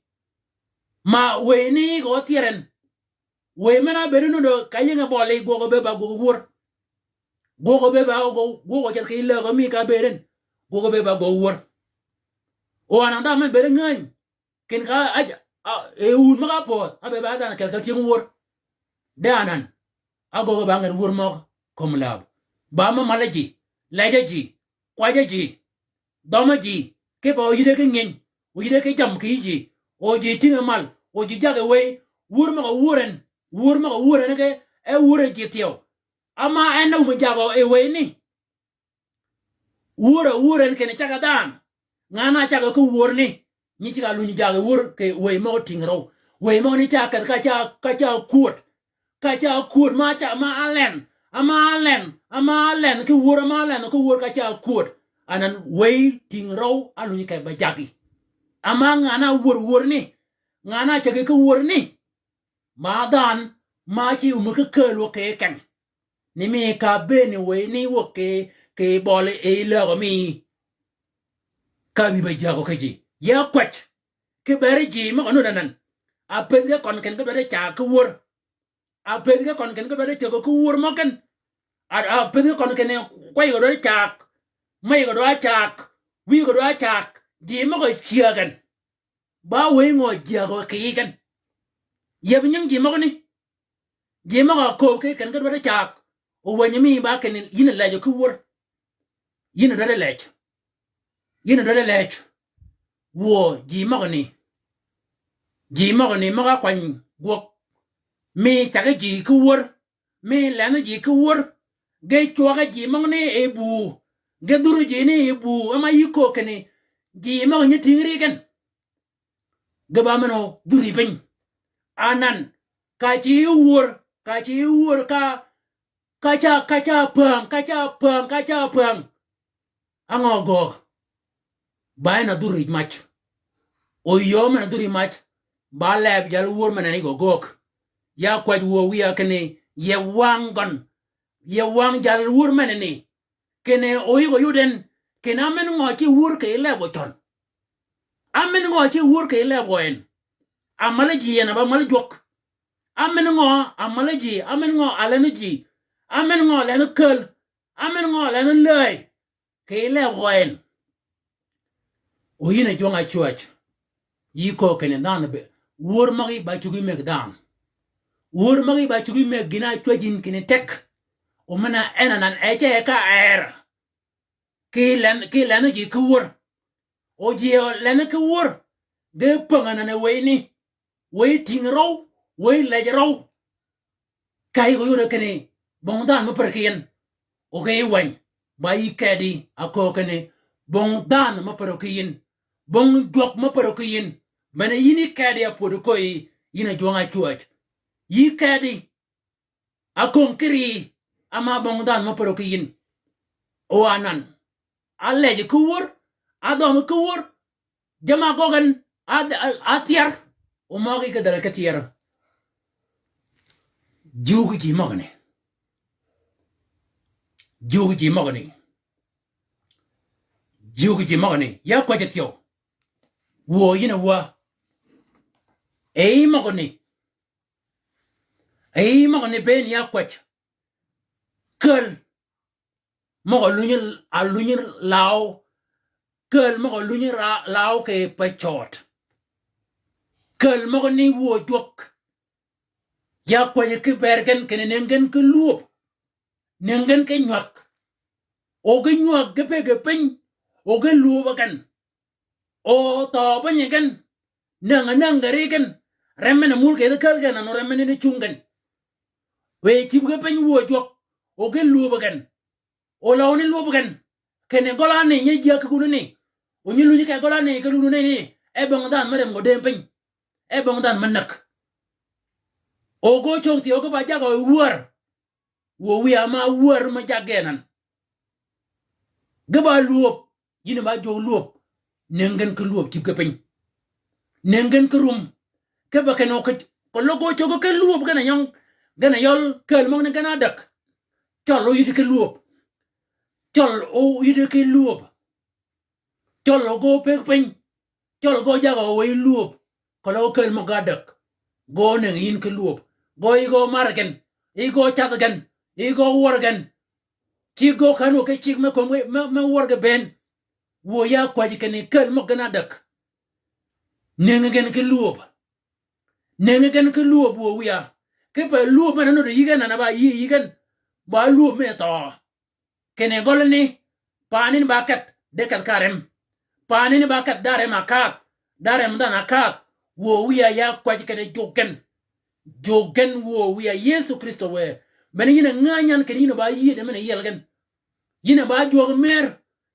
Ma wëy ni gø thyeren. Wëy men-a ábëëd nuti ka yinge bøli gwøg be ba gwøg wuör. Gwøg be ba gwøg, gwøg ceth ki läg mi ka ábëëd en. Gwøg be ba gwøg wuör. O anan dhanhø men bëëd ngäny. Kinni ka a, a, e wun møg-a pödh, a be ba dhanhø kel kel tyëng wuör. De anan. A gwøg ba nged wuör møg kömi läb. Ba mø malli ji. Lejji ji. Kwajji ji. Dhømmi ji, kipe oyïddi ki nginy, oyïddi ki jammì kì yï ji, o ji tïngi mal, o ji jaggi wëy, wur møg-a wur en, wur møg-a wur en ki, e wur en ji thyew. Ama en a wum jaggi e wëy ni. Wur a wur en kinni caggi dhanhø. Ngan-a caggi ki wur ni, nyi cigg-a lunyi jaggi wur kì wëy møg-a tïngi røw. Wëy møg-a ni ca kedhi ka ca, ka ca kwöd. Ka ca kwöd ma ca, ma alen, ama alen, ama alen ki wör, ama alen ki wör ka ca kwöd. Anan wëy tïng røw alunyi kì ba jaggi. Ama ngan-a wör wör ni, ngan-a cägi ki wör ni. Ma dhanhø, ma ci wumi ki kääl wø kì keng. Ni mi ka bëëni wëy ni wø kì, kì bøli yi lägø mi. Ka wï ba jagø ki ji. Ya kwäj. Ki beri ji møg-a nudd anan. A pëthi ki køn ken ki dwaddi caa ki wör. A pëthi ki køn ken ki dwaddi cägi ki wör møg ken. A, a pëthi ki køn ken kwäy gø dwaddi caa. Mäy gø dwaddi caa. Wïy gø dwaddi caa. Ji møg-a cyäg en. Ba wëy ngø jyägø kì yij ken. Yeb nying ji møgani. Ji møg-a kööb ki ken ki dwaddi caa. O wänyi mi ba ken yïn a lejø ki wör. Yïn a dwaddi lej. Yïn a dwaddi lej. Wuö ji møgani. Ji møgani møg-a kwany gwøg. Mi caggi ji ki wör. Mi lenhi ji ki wör. Ge cwaggi ji møgani yi buu. Ge dhuri ji ni yi buu. Ama yï köög kinni. Ji møg-a nyi tïng ri ken. Ge ba men-a dhuri piny. Anan, ka ci wör, ka ci wör ka, ka ca, ka ca päng, ka ca päng, ka ca päng. Á ngø göög? Ba en a dhuri mac. O yöö men-a dhuri mac. Ba leb jal wör men-a ni gø göög. Ya kwäj wuö wïya kinni, yeb wang gøn. Yeb wang jal wör men-a ni. Kinni oyïg oyud en, kinni amen ngø ci wur kì yij leb gø cøn? Amen ngø ci wur kì yij leb gø en? A malli ji en a ba malli jwøk. Amen ngø a malli ji, amen ngø a lenhi ji, amen ngø a lenhi käl, amen ngø a lenhi läy kì yij leb gø en? O yïn a jwøng-a cwäj. Yï köög kinni dhanhø be. Wör møgi ba cuggi mëggi dhanhø. Wör møgi ba cuggi mëggi gïn-a cwäj yïn kinni tek. O men-a en anan e ce ka er. Ki len, ki len ji ki wör. O ji len ki wör. Ge pang anan e wëy ni. Wëy ting røw, wëy lej røw. Ka yï ko yode kinni, bong dhanhø me pär ki yïn. O ge yï wäny, ba yï kedi, a köög kinni, bong dhanhø me pär ki yïn. Bong jwøk me pär ki yïn. Mene yïn yï kedi a pwöd köyi, yïn a jwøng-a cwäj. Yï kedi, a köng ki ri, ama bong dhanhø me pär ki yïn. O anan. A lej ki wör, a dhøm ki wör, jamm-a gøgg en, a, a, a thyar, o møgi ki dhäl ki thyar. Jug ji møgani. Jug ji møgani. Jug ji møgani. Ya kwäjji thyew. Wuö yïn a wä. E yï møgani. E yï møgani bënn ya kwäj. Käl. Møg-a lunyi, a lunyi law. Käl møg-a lunyi ra-, law kì pacøød. Käl møgani wuö jwøk. Ya kwäjji ki bër gen kinni nëngi gen ki lwöb. Nëngi gen ki nywäg. O ge nywäg ge bëgg piny. O ge lwöb gen. O thøø bänyi gen, näng-a näng geri gen, rem men-a mul kì yij käl gen, anan o rem men-a ni cung gen. Wëy cïb ge piny wuö jwøk, o ge lwöb gen. O løw ni lwöb gen, kinni gøl-a ni nyi jyäg ki guni ni. O nyi lunyi kì gøl-a ni kì guni ni, e bong dhanhø me rem gø dëëm piny. E bong dhanhø me näg. O gø cög thyew o ge ba jagø wär. Wuö wïya ma wär me jaggi anan. Ge ba lwöb, yïn ba jwøk lwöb. Nëngi gen ki lwöb cïb ki piny. Nëngi gen ki rum. Kipe kinni o ki, keløg gø cöggi ki lwöb gen a yøng, gen a yøl käl møgani gen a däg. Cøl o yïddi ki lwöb. Cøl o yïddi ki lwöb. Cøl o gø pëgg piny. Cøl gø jagø wëy lwöb. Keløg käl møg ge adäg. Gø nëngi yïn ki lwöb. Gø yï gø mar gen. Yï gø cath gen. Yï gø wør gen. Cigg gø kän wø ki cigg me kömi, me, me wør ge bënn. Wuö ya kwäjji kinni käl møg gen adäg. Nëngi gen ki lwöb. Nëngi gen ki lwöb wuö wïya. Kipe lwöb men-a nudd yï gen anan ba yï yï gen. Ba lwöb me thøø. Kinni gøl ni, paani ni ba kedh, de kedh ka rem. Paani ni ba kedh, da rem a kaadh, da rem dhanhø a kaadh, wuö wïya ya kwäjji kinni jug gen. Jug gen wuö wïya Yëso Krïstø wë. Men-a yïn a ngänyi yan kinni yïn a ba yïëde men-a yiel gen. Yïn a ba jwøk mër,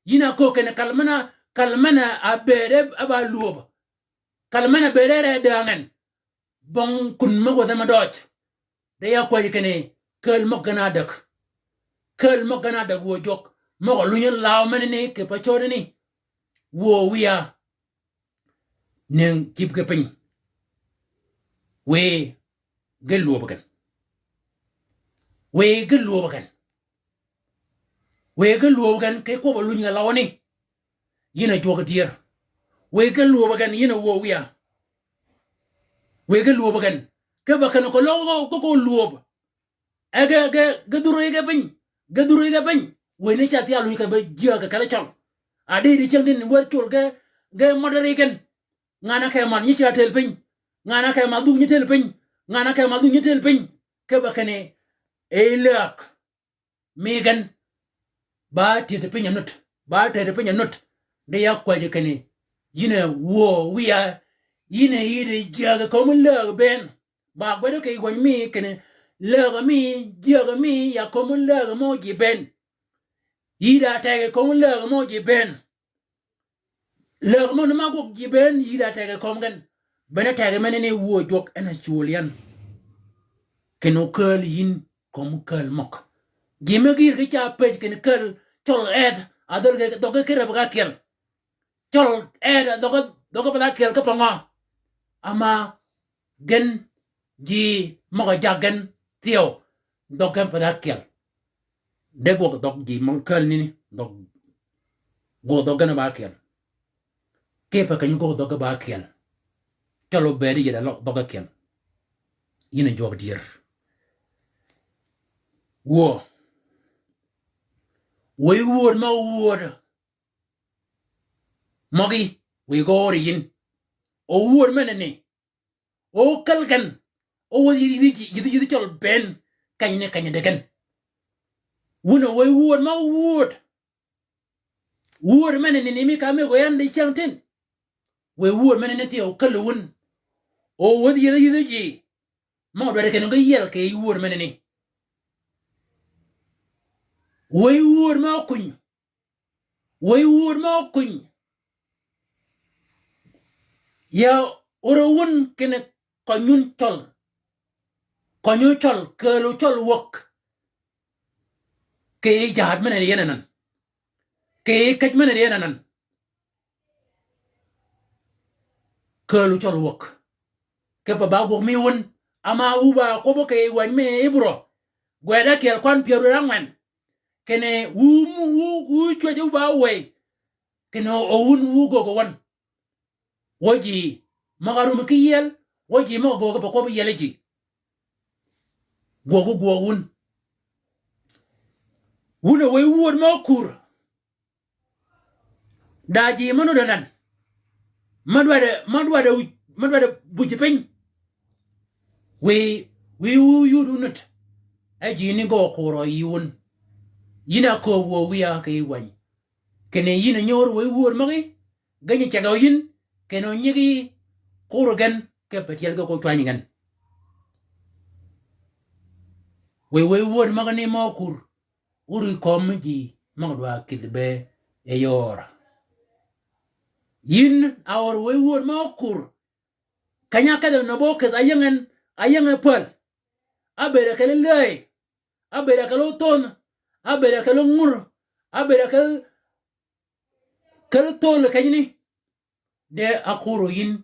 yïn a köög kinni kal men-a, kal men-a bëëde a ba lwöb. Kal men-a bëëde re däng en. Bong kun me wädhe me døøj. De ya kwäjji kinni, käl møg gen adäg. Käl møg gen adäg wuö jwøk. Møg-a lunyi law menani kì pacödani. Wuö wïya. Nëngi cïb ki piny. Wëy ge lwöb gen. Wëy ge lwöb gen. Wëy ge lwöb gen, ki kwøbb-a lunyi law ni. Yïn a jwøk dyër. Wëy ge lwöb gen, yïn a wuö wïya. Wëy ge lwöb gen. Kipe kinni keløg gø, gø, gø lwöb. E ge, ge, ge dhur yi ge piny. Ge dhur yi ge piny. Wëy ni ca thia lunyi kì be jyääg kì kedhi cøl. A di di cyäng di ni wäth col ge, ge møddi ri gen. Ngan-a ke man nyi ca tël piny. Ngan-a ke man dhuk nyi tël piny. Ngan-a ke man dhuk nyi tël piny. Kipe kinni, e läg. Mi gen, ba tyëddi piny a nud, ba tyëddi piny a nud, di ya kwäjji kinni, yïn a wuö wïya, yïn a yïddi jyääg kömi läg bënn, ba gwed kì gwäny mi kinni, läg mi, jyääg mi, ya kömi läg mø ji bënn. Yïddi a teggi kömi läg mø ji bënn. Läg mø ni ma gwøg ji bënn yïddi a teggi kömi gen. Bene teggi menani wuö jwøk en a cwöl yan. Kinni o käl yïn kömi käl møg. Ji me gïr ki ca pëj kinni käl cøl ed a dhøl ge dhøggi ki reb ga kyel. Cøl ed a dhøggi, dhøggi pa dha kyel ki pa ngø. Ama gen ji møg-a jag gen thyew, dhøggi pa dha kyel. De gwøg dhøg ji mø käl nini, dhøg, gwøg dhøg gen ba kyel. Kipe kenyi gwøg dhøg ba kyel. Cøl obedi yede løg dhøg kyel. Yïn a jwøg dyër. Wuö. Wëy wööd ma wööd. Møgi, wëy gø ri yïn. O wööd menani. O käl gen. O wëdhi yïdhi, yïdhi, yïdhi cøl bënn. Kenyni, kenyni de gen. Wun a wëy wööd ma wööd. Wööd men-a ni mi ka ámëggo yan di cyäng tin. Wëy wööd men-a ni thyew käl wun. O wädhi yädhi yädhi ji. Ma odwaddi kinni ge yiel kì yij wööd men-a ni. Wëy wööd ma okuny. Wëy wööd ma okuny. Ya oro wun kinni konyun cøl. Konyun cøl, käälu cøl wäg. Kì yij jaad men-a ni yen anan. Kì yij käj men-a ni yen anan. Käälu cøl wäg. Kipe ba gwøg mi wun. Ama wu ba kwøbbi kì yij wäny mi Ibru. Gwed ákyel kwan pyär wër ángwen. Kinni wu, wu, wu cwäj wu ba wëy. Kinni o wun wu göggi wøn. Wø ji møg-a rum ki yiel, wø ji møg-a göggi pe kwøbbi yiel ji. Gwøggi gwøg wun. Wun a wëy wööd ma okur. Da ji mø nudd anan. Mø dwaddi, mø dwaddi, mø dwaddi buji piny. Wiy, wiy wu yud wu nudd. E ji ni gø okuro yi wun. Yin a kööb wöö wiya kì yij wäny. Kinni yin a nyöör wëy wööd møgí, geny-a cegø yin, kinni onyigi kuro gen, kipe tyel ge ko cwany gen. Wiy wëy wööd møgani ma okur. Wur yi kömi ji møg-a dwa kïdhi be e yöör. Yin a ör wëy wööd ma okur. Keny-a ákedh-a nöbbi ókedh áyäng en, áyäng en päl. Ábëëd-a kelli läy. Ábëëd-a kelli óthönh. Ábëëd-a kelli óngur. Ábëëd-a kelli, kelli thöl kenyni. De akuro yin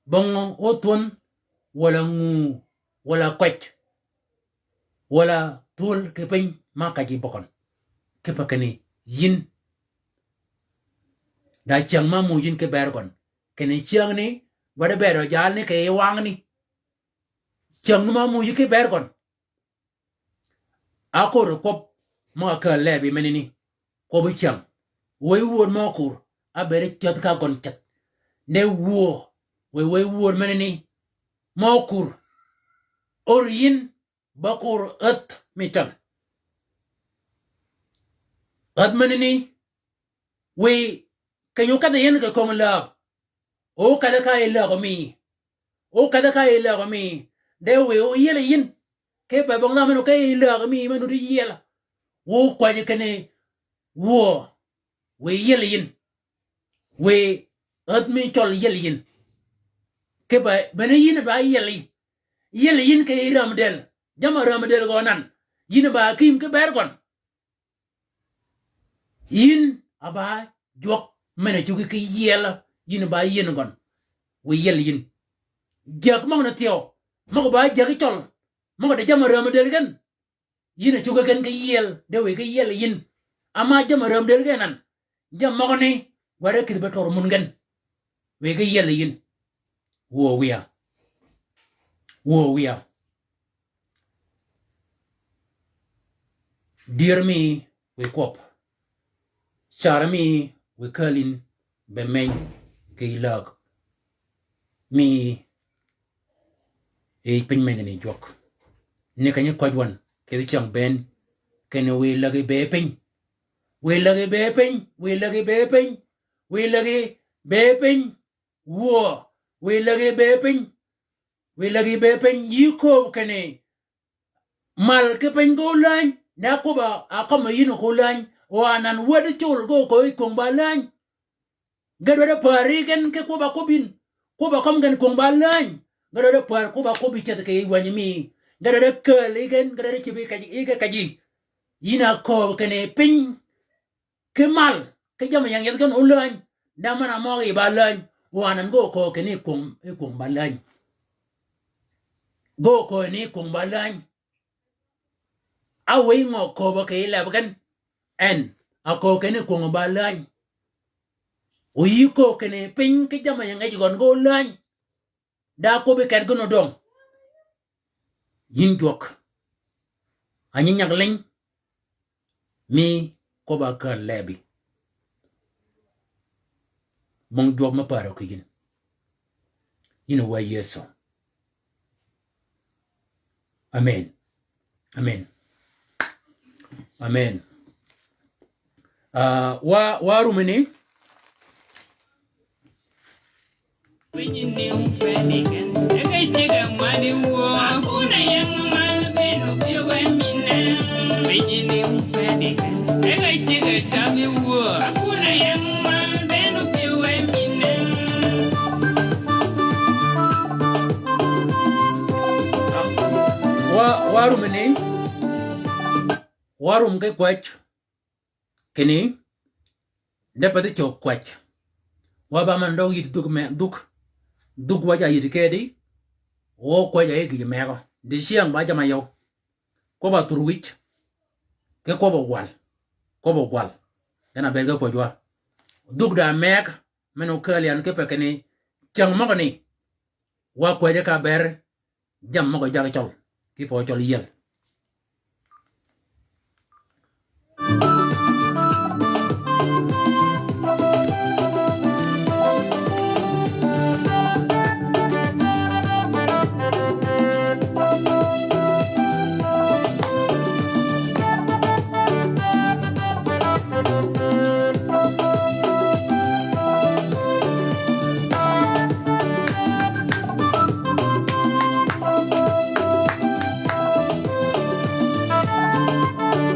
bong óthwönh, walà nguu, walà kwäj, walà thwöl kì piny ma käjji bøgøn. Kipe kinni yin. Da cyäng ma ámuuj yin ki bër gøn. Kinni cyängni, gwaddi bëëd ojalni kì yij wangni. Cyängni ma ámuuj yin ki bër gøn. Akor kwøb mø-a kääl lebi menani. Kwøb cyäng. Wëy wööd mø okur. Ábëëd cäth ka gøn cäth. Ne wuö. Wëy, wëy wööd menani. Mø okur. Or yin ba kur ädh mi cøl. Ädh menani. Wëy keny-a ókedh-a yin kì köng läb. Ókedh-a ka yi läg mi. Ókedh-a ka yi läg mi. De wiy óyiel yin. Kipe bong dha men-a ókedh yi läg mi, men-a ódi yiel. Wu kwäjji kinni wuö. Wiy yiel yin. Wiy ädh mi cøl yiel yin. Kipe bene yin ba yiel yi. Yiel yin kì yij räm dël. Jamm-a räm dël gø nan. Yin ba kim ki bër gøn. Yin a ba jwøk men-a cuggi ki yiel, yin ba yiel gøn. Wiy yiel yin. Jäg møgani thyew, møg-a ba jäg cøl, møg-a de jamm-a räm dël gen. Yin a cuggi gen ki yiel, de wiy ki yiel yin. Ama jamm-a räm dël gen nan. Jammì møgani, gwaddi kïdhi be tør mun gen. Wiy ki yiel yin. Wuö wiya. Wuö wiya. Dyër mi wiy kwøb. Car mi wiy kääl yin be meny kì yij läg mi yij piny menani jwøk. Ni kenyi køj wøn, kì yij cyäng bënn, kinni wiy lägi be piny. Wiy lägi be piny, wiy lägi be piny, wiy lägi be piny. Wuö, wiy lägi be piny. Wiy lägi be piny, yï kööb kinni mal ki piny gø läny, ne kwøbb-a ákømmi yïn ko läny, o anan wäd col gø köög yi kwöng ba läny. Ge dwaddi päär yi gen ki kwøbb-a kwøbbi yïn, kwøbb-a kømmi gen kwöng ba läny. Ge dwaddi päär kwøbb-a kwøbbi ceth kì yij wänyi mi. Ge dwaddi kääl yi gen, ge dwaddi cïb yi kej, yi ge kej yi. Yïn a kööb kinni piny ki mal, ki jamm-a ying yethi gen óläny. Dama na møg-a yi ba läny, o anan gø köög kinni kwöng, kwöng ba läny. Gø köög ni kwöng ba läny. A wëy ngø kööbø kì yij leb gen. En, a köög kinni kwöng ba läny. O yï köög kinni piny ki jamm-a ying yethi gøn gø óläny. Da kwøbbi ket gïn odøng. Yïn jwøk. A nyi nyag liny. Mi kwøbb-a kääl lebi. Bong jwøk me päär ki yïn. Yïn wë Yëso. Amen. Amen. Amen. Ah, wa, wa rumini. Wa, wa rumini. Wa rum ki kwäj. Kinni, de pa dhï cög kwäj. Wa ba man døg yïd dhuk me, dhuk. Dhuk wa ca yïd kedi. O kwäj a yi gïj megø. Dicyäng ba jama yøw. Kwøbb-a thur wïj. Ki kwøbb-a gwal. Kwøbb-a gwal. Gen a bëëd ki kwäjwa. Dhuk da meg. Men okääl yan kipe kinni. Cäng møgø ni. Wa kwäjji ka ber. Jammì møg-a jaggi cøl, ki pø cøl yiel.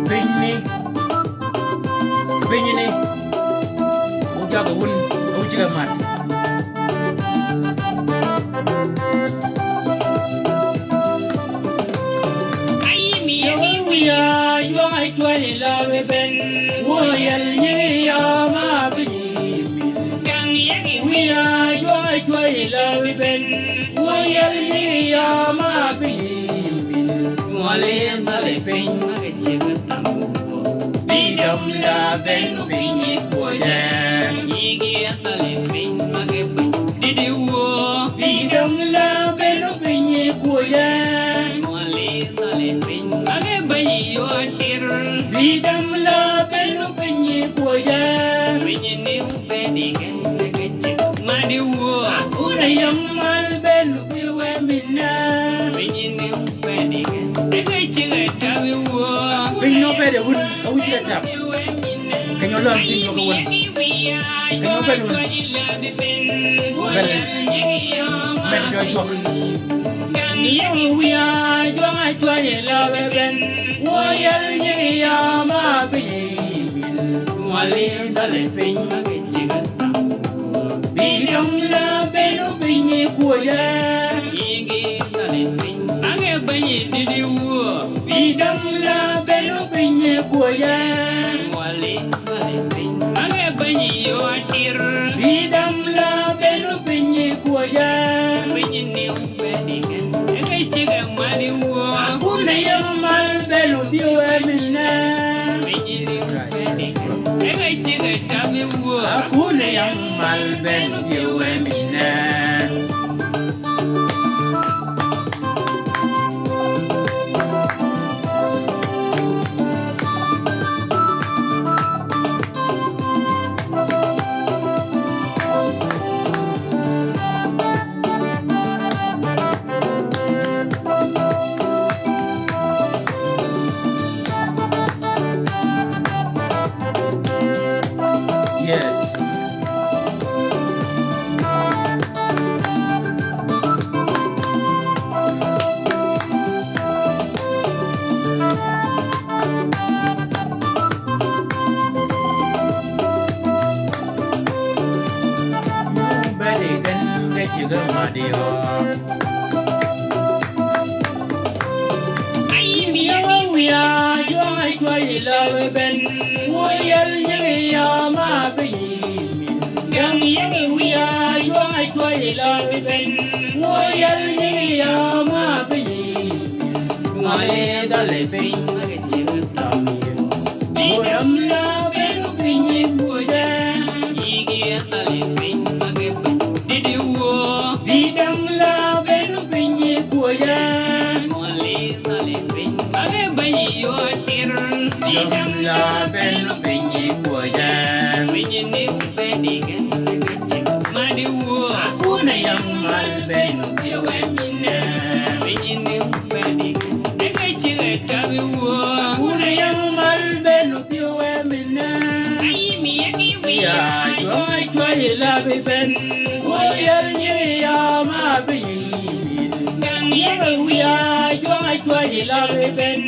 Pinyni, pinyni, wu jaggi wun, wu cigg-a mat. Wiya, ywang-a cwäy la wi ben, wuo yel nyingi ya ma bi nyi min. Wiya, ywang-a cwäy la wi ben, wuo yel nyingi ya ma bi nyi min. Mwali, mwali piny ma ki cigg-a thamu. Bï däm la ben piny kwöjje. Nyigi athali piny ma ki piny. Dïdi wuo. Bï däm la ben piny kwöjje. Mwali athali piny ma ki piny yo atir. Bï däm la ben piny kwöjje. Piny ni ubedi gen ke cigg. Madi wuo. Akuna yam mal ben Piny nobede wun, ka wun cigg-a tap. Keny-a olööm cing jwøk wun. Keny-a obed wun. Bel. Med jø jwøk. Wiya, ywang-a cwäy la wi ben. Wuo yel nyingi ya ma bi nyi min. Mwali dhali piny ma ki cigg-a tap. Bï däm la ben piny kwöjje. Nyigi dhali piny. Ange benyi dïdi wuo. Bï däm la ben piny kwöjje. Mwali dhali piny. Ange benyi yo atir. Bï däm la ben piny kwöjje. Piny ni ubedi gen. Eke cigg-a madi wuo. Akuna yam mal ben obï we minne. Piny ni ubedi gen. Eke cigg-a tami wuo. Akuna yam mal ben obï we minne. Yes. Bedi gen ke cigg-a madi o. Ai, mi ya wa wiya, ywang-a cwäy la wi ben, wuo yel nyingi ya ma bi nyi min. Yang yang wiya, ywang-a cwäy la wi ben, wuo yel nyingi ya ma bi nyi min. Mwali dhali piny ma ki cigg-a tami. Bï däm la ben piny kwöjje. Nyigi athali piny ma ki piny. Dïdi wuo. Bï däm la ben piny kwöjje. Mwali athali piny ma ki piny yo atir. Bï däm la ben piny kwöjje. Piny ni ubedi gen. Madi wuo. Akuna yam mal ben obï we minne. Piny ni ubedi gen. Eke cigg-a tami wuo. Akuna yam mal Bi ben, wø yel nyi ya ma bi yin. Kan yel wi ya jwang a jwa yi la bi ben.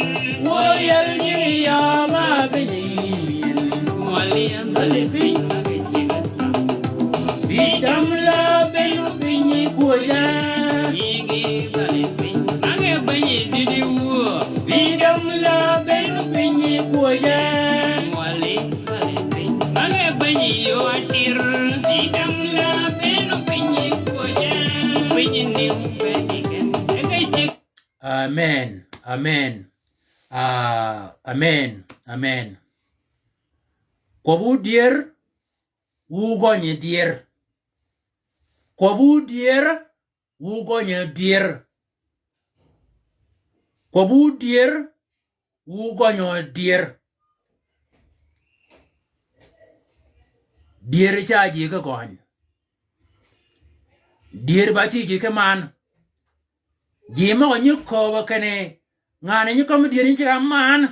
Wø yel nyi ya ma bi yin. Mwali an dali piny ma bi chik. Bi dam la ben piny kuoja. Yigi dali piny. Mange banyi didi wuo. Bi dam la ben piny kuoja. Mwali. Amen. Amen. Ah, amen. Amen. Kwøb wu dyër, wu gønye dyër. Kwøb wu dyër, wu gønye dyër. Kwøb wu dyër, wu gønye dyër. Dyër ca ji ki gøny. Dyër ba ci ji ki man. Ji møg-a nyi kööbø kinni, ngan-a nyi kømmi dyër nyi ceg-a man.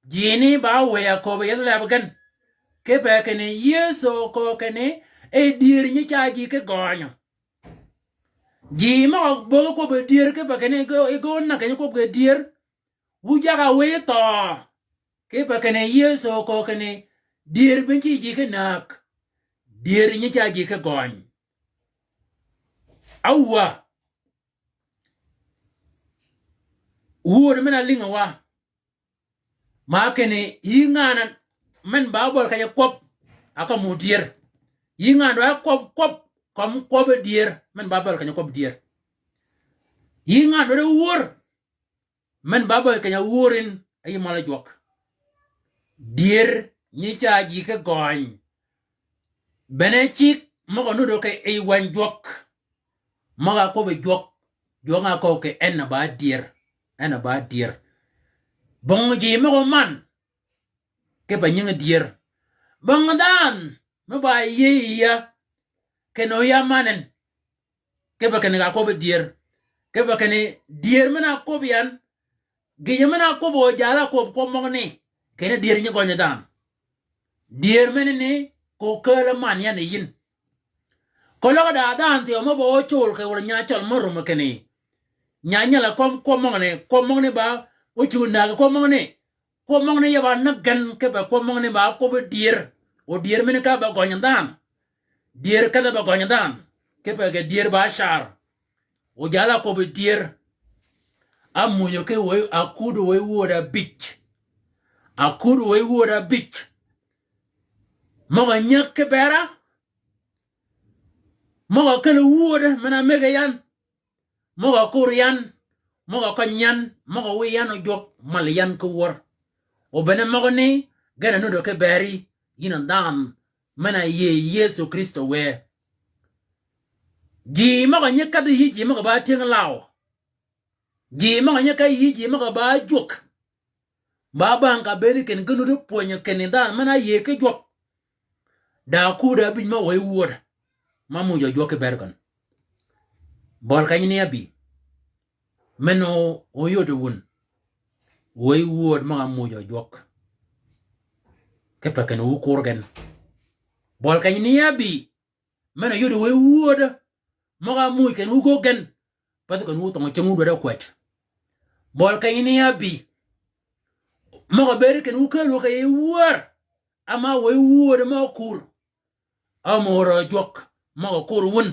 Ji ni ba wëy-a kööbø yethi leb gen. Kipe kinni Yëso kööb kinni, e dyër nyi ca ji ki gøny. Ji møg-a böggi kwøbbi dyër kipe kinni, i gø-, i gø näg keny-a kwøb kì dyër. Wu jagg-a wëy thøø. Kipe kinni Yëso kööb kinni, dyër bï nyi ci ji ki näg. Dyër nyi ca ji ki gøny. Awuö. Wuöd men-a lïngi wa. Ma kinni yï ngan-a men ba bøl keny-a kwøb, a kømmi dyër. Yï ngan-a dwa kwøb, kwøb, kømmi kwøb dyër, men ba bøl keny-a kwøb dyër. Yï ngan-a dwa wuör, men ba bøl keny-a wuör yïn, a yï mal jwøk. Dyër nyi ca ji ki gøny. Bene cigg møg-a nuddø kì yij wäny jwøk. Møg-a kwøbbi jwøk, jwøk-a kööb kì en a ba dyër, en a ba dyër. Bong ji møg-a man, kipe nyingi dyër. Bong dhanhø me ba yïëy yïa, kinni ya man en. Kipe kinni ka kwøbbi dyër. Kipe kinni dyër men-a kwøbbi yan, gïjø men-a kwøbbi o jal-a kwøb kwøb møgani. Kinni dyër nyi gønyi dhanhø. Dyër menani, ko kääl-a man yan yi yïn. Keløg da dhanhø thyew me ba ócøl kì wøl nya cøl me rumø kinni. Nya nyal-a kömi kwøb møgani, kwøb møgani ba ócïg näg kwøb møgani. Kwøb møgani ya ba näg gen kipe kwøb møgani ba kwøbbi dyër. O dyër meni ka ba gønyi dhanhø. Dyër kedhi ba gønyi dhanhø. Kipe kì dyër ba car. O jal-a kwøbbi dyër. Ámunyø ki wëy, akud wëy wuöd abïj. Akud wëy wuöd abïj. Møg-a nyäg ki bera. Møg-a kelli wuöd men-a mëggi yan. Møg-a kur yan, møg-a køny yan, møg-a wiy yan ojwøk, mal yan ki wör. O bene møgani, gen-a nuddø ki beri, yïn a dhanhø, men-a yïëy Yëso Krïstø wë. Ji møg-a nyi kedhi yï ji møg-a ba tyëng law. Ji møg-a nyi kedhi yï ji møg-a ba jwøk. Ba bang ka bëëdi kinni ge nuti pwönyø kinni dhanhø men-a áyïëy ki jwøk. Da kud abïj me wëy wuöd. Ma muuj ojwøk ki bër gøn. Bøl keny ni ábï. Men o, oyod wun. Wëy wuöd møg-a muuj ojwøk. Kipe kinni wu kur gen. Bøl keny ni ábï. Men-a yod wëy wuöd. Møg-a muuj kinni wu gø gen. Path kinni wu thøngø cäng wu dwaddi kwäj. Bøl keny ni ábï. Møg-a bëëdi kinni wu kääl wø kì yij wär. Ama wëy wuöd ma kur. Amor ojwøk møg-a kur wun.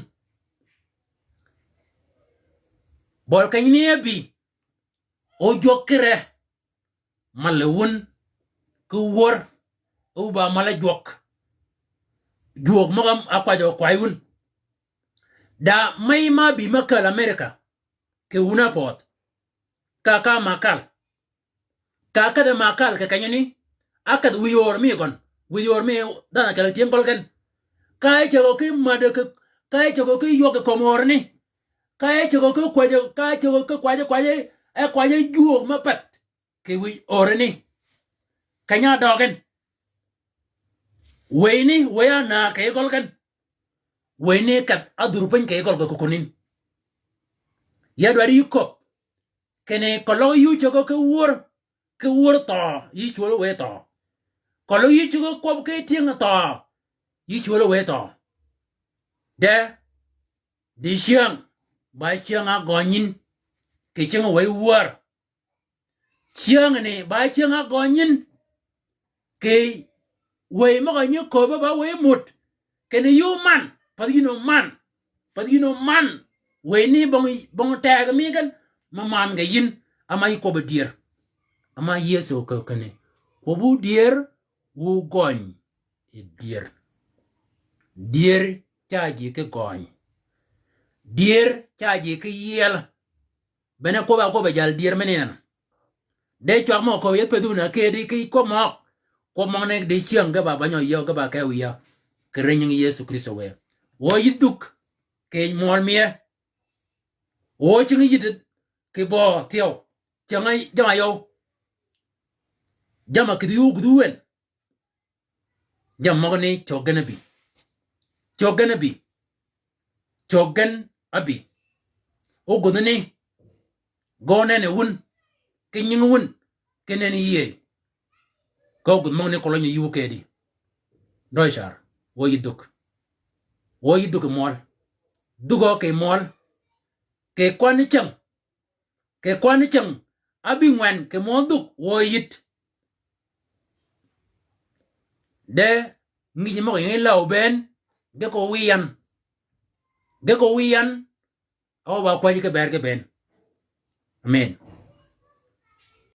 Bøl keny ni ábï. Ojwøk ki re. Malle wun, ki wör, wu ba mal-a jwøk. Jwøk møg-a ákwajø kway wun. Da mey ma bï me kääl America, kì wun ápödh. Ka, ka makal. Ka kedhi makal kì kenyani, ákedhi wïj ör mi gøn, wïj ör mi dhanhø ákël tyëng gøl gen. Ka ácägø ki mädø ki, ka ácägø ki ywøg kì kömi örani. Ka ácägø ki kwäjjø, ka ácägø ki kwajjø, kwajjø, e kwajjø jwøk me path. Kì wïj örani. Keny-a døøg gen. Wëyni, wëy-a näg kì gøl gen. Wëyni kedh ádhur piny kì gøl gen kukun yïn. Ya dwaddi yï köbbi. Kinni keløg yï ócägø ki wör, ki wör thøø, yï cwöl wëy thøø. Keløg yï ócägø kwøb ki tyëng thøø, yï cwöl wëy thøø. De, di cyäng, ba cyäng á gønyin, kì cyäng wëy wär. Cyängni, ba cyäng á gønyin, kì wëy møg-a nyi köbbe ba wëy mot, kinni yï óman, path yïn óman, path yïn óman, wëy ni bong, bong teg mi gen, ma man ge yïn, ama yï kwøbbi dyër. Ama Yëso köög kinni, kwøbbu dyër, wu gøny yi dyër. Dyër ca ji ki gøny. Dyër ca ji ki yiel. Bene kwøbb-a kwøbb-a jal dyër me ni nen. De cwag mø köög yeth pedhun a kedi ki kwøb møg. Kwøb møg ni di cyäng ge ba banyø yie ge ba kew yie. Kì ri nying Yëso Krïstø wë. Wø yïdh dhuk kì mwøl mye. Wø cing yïdh kì bø thyew. Cäng-a, jamm-a yøw. Jamm-a kïdhi yuu gudhu wen. Jamm-a møgani cøg gen ábï. Cøg gen ábï. Cøg gen ábï. Ógudhani. Gø nen yi wun. Ki nying wun. Ki nen yi yïëy. Ka ógudh møgani kolønyi yuu kedi. Dø car. Wø yïdh dhuk. Wø yïdh dhuk kì mwøl. Dhukø kì mwøl. Kì kwanni cäng. Kì kwanni cäng, ábï ngwen kì mwøl dhuk wø yïdh. De, ngïj møg-a ying law bënn, ge ko wiy yan. Ge ko wiy yan, a wa ba kwäjji ki bër ki bënn. Amen.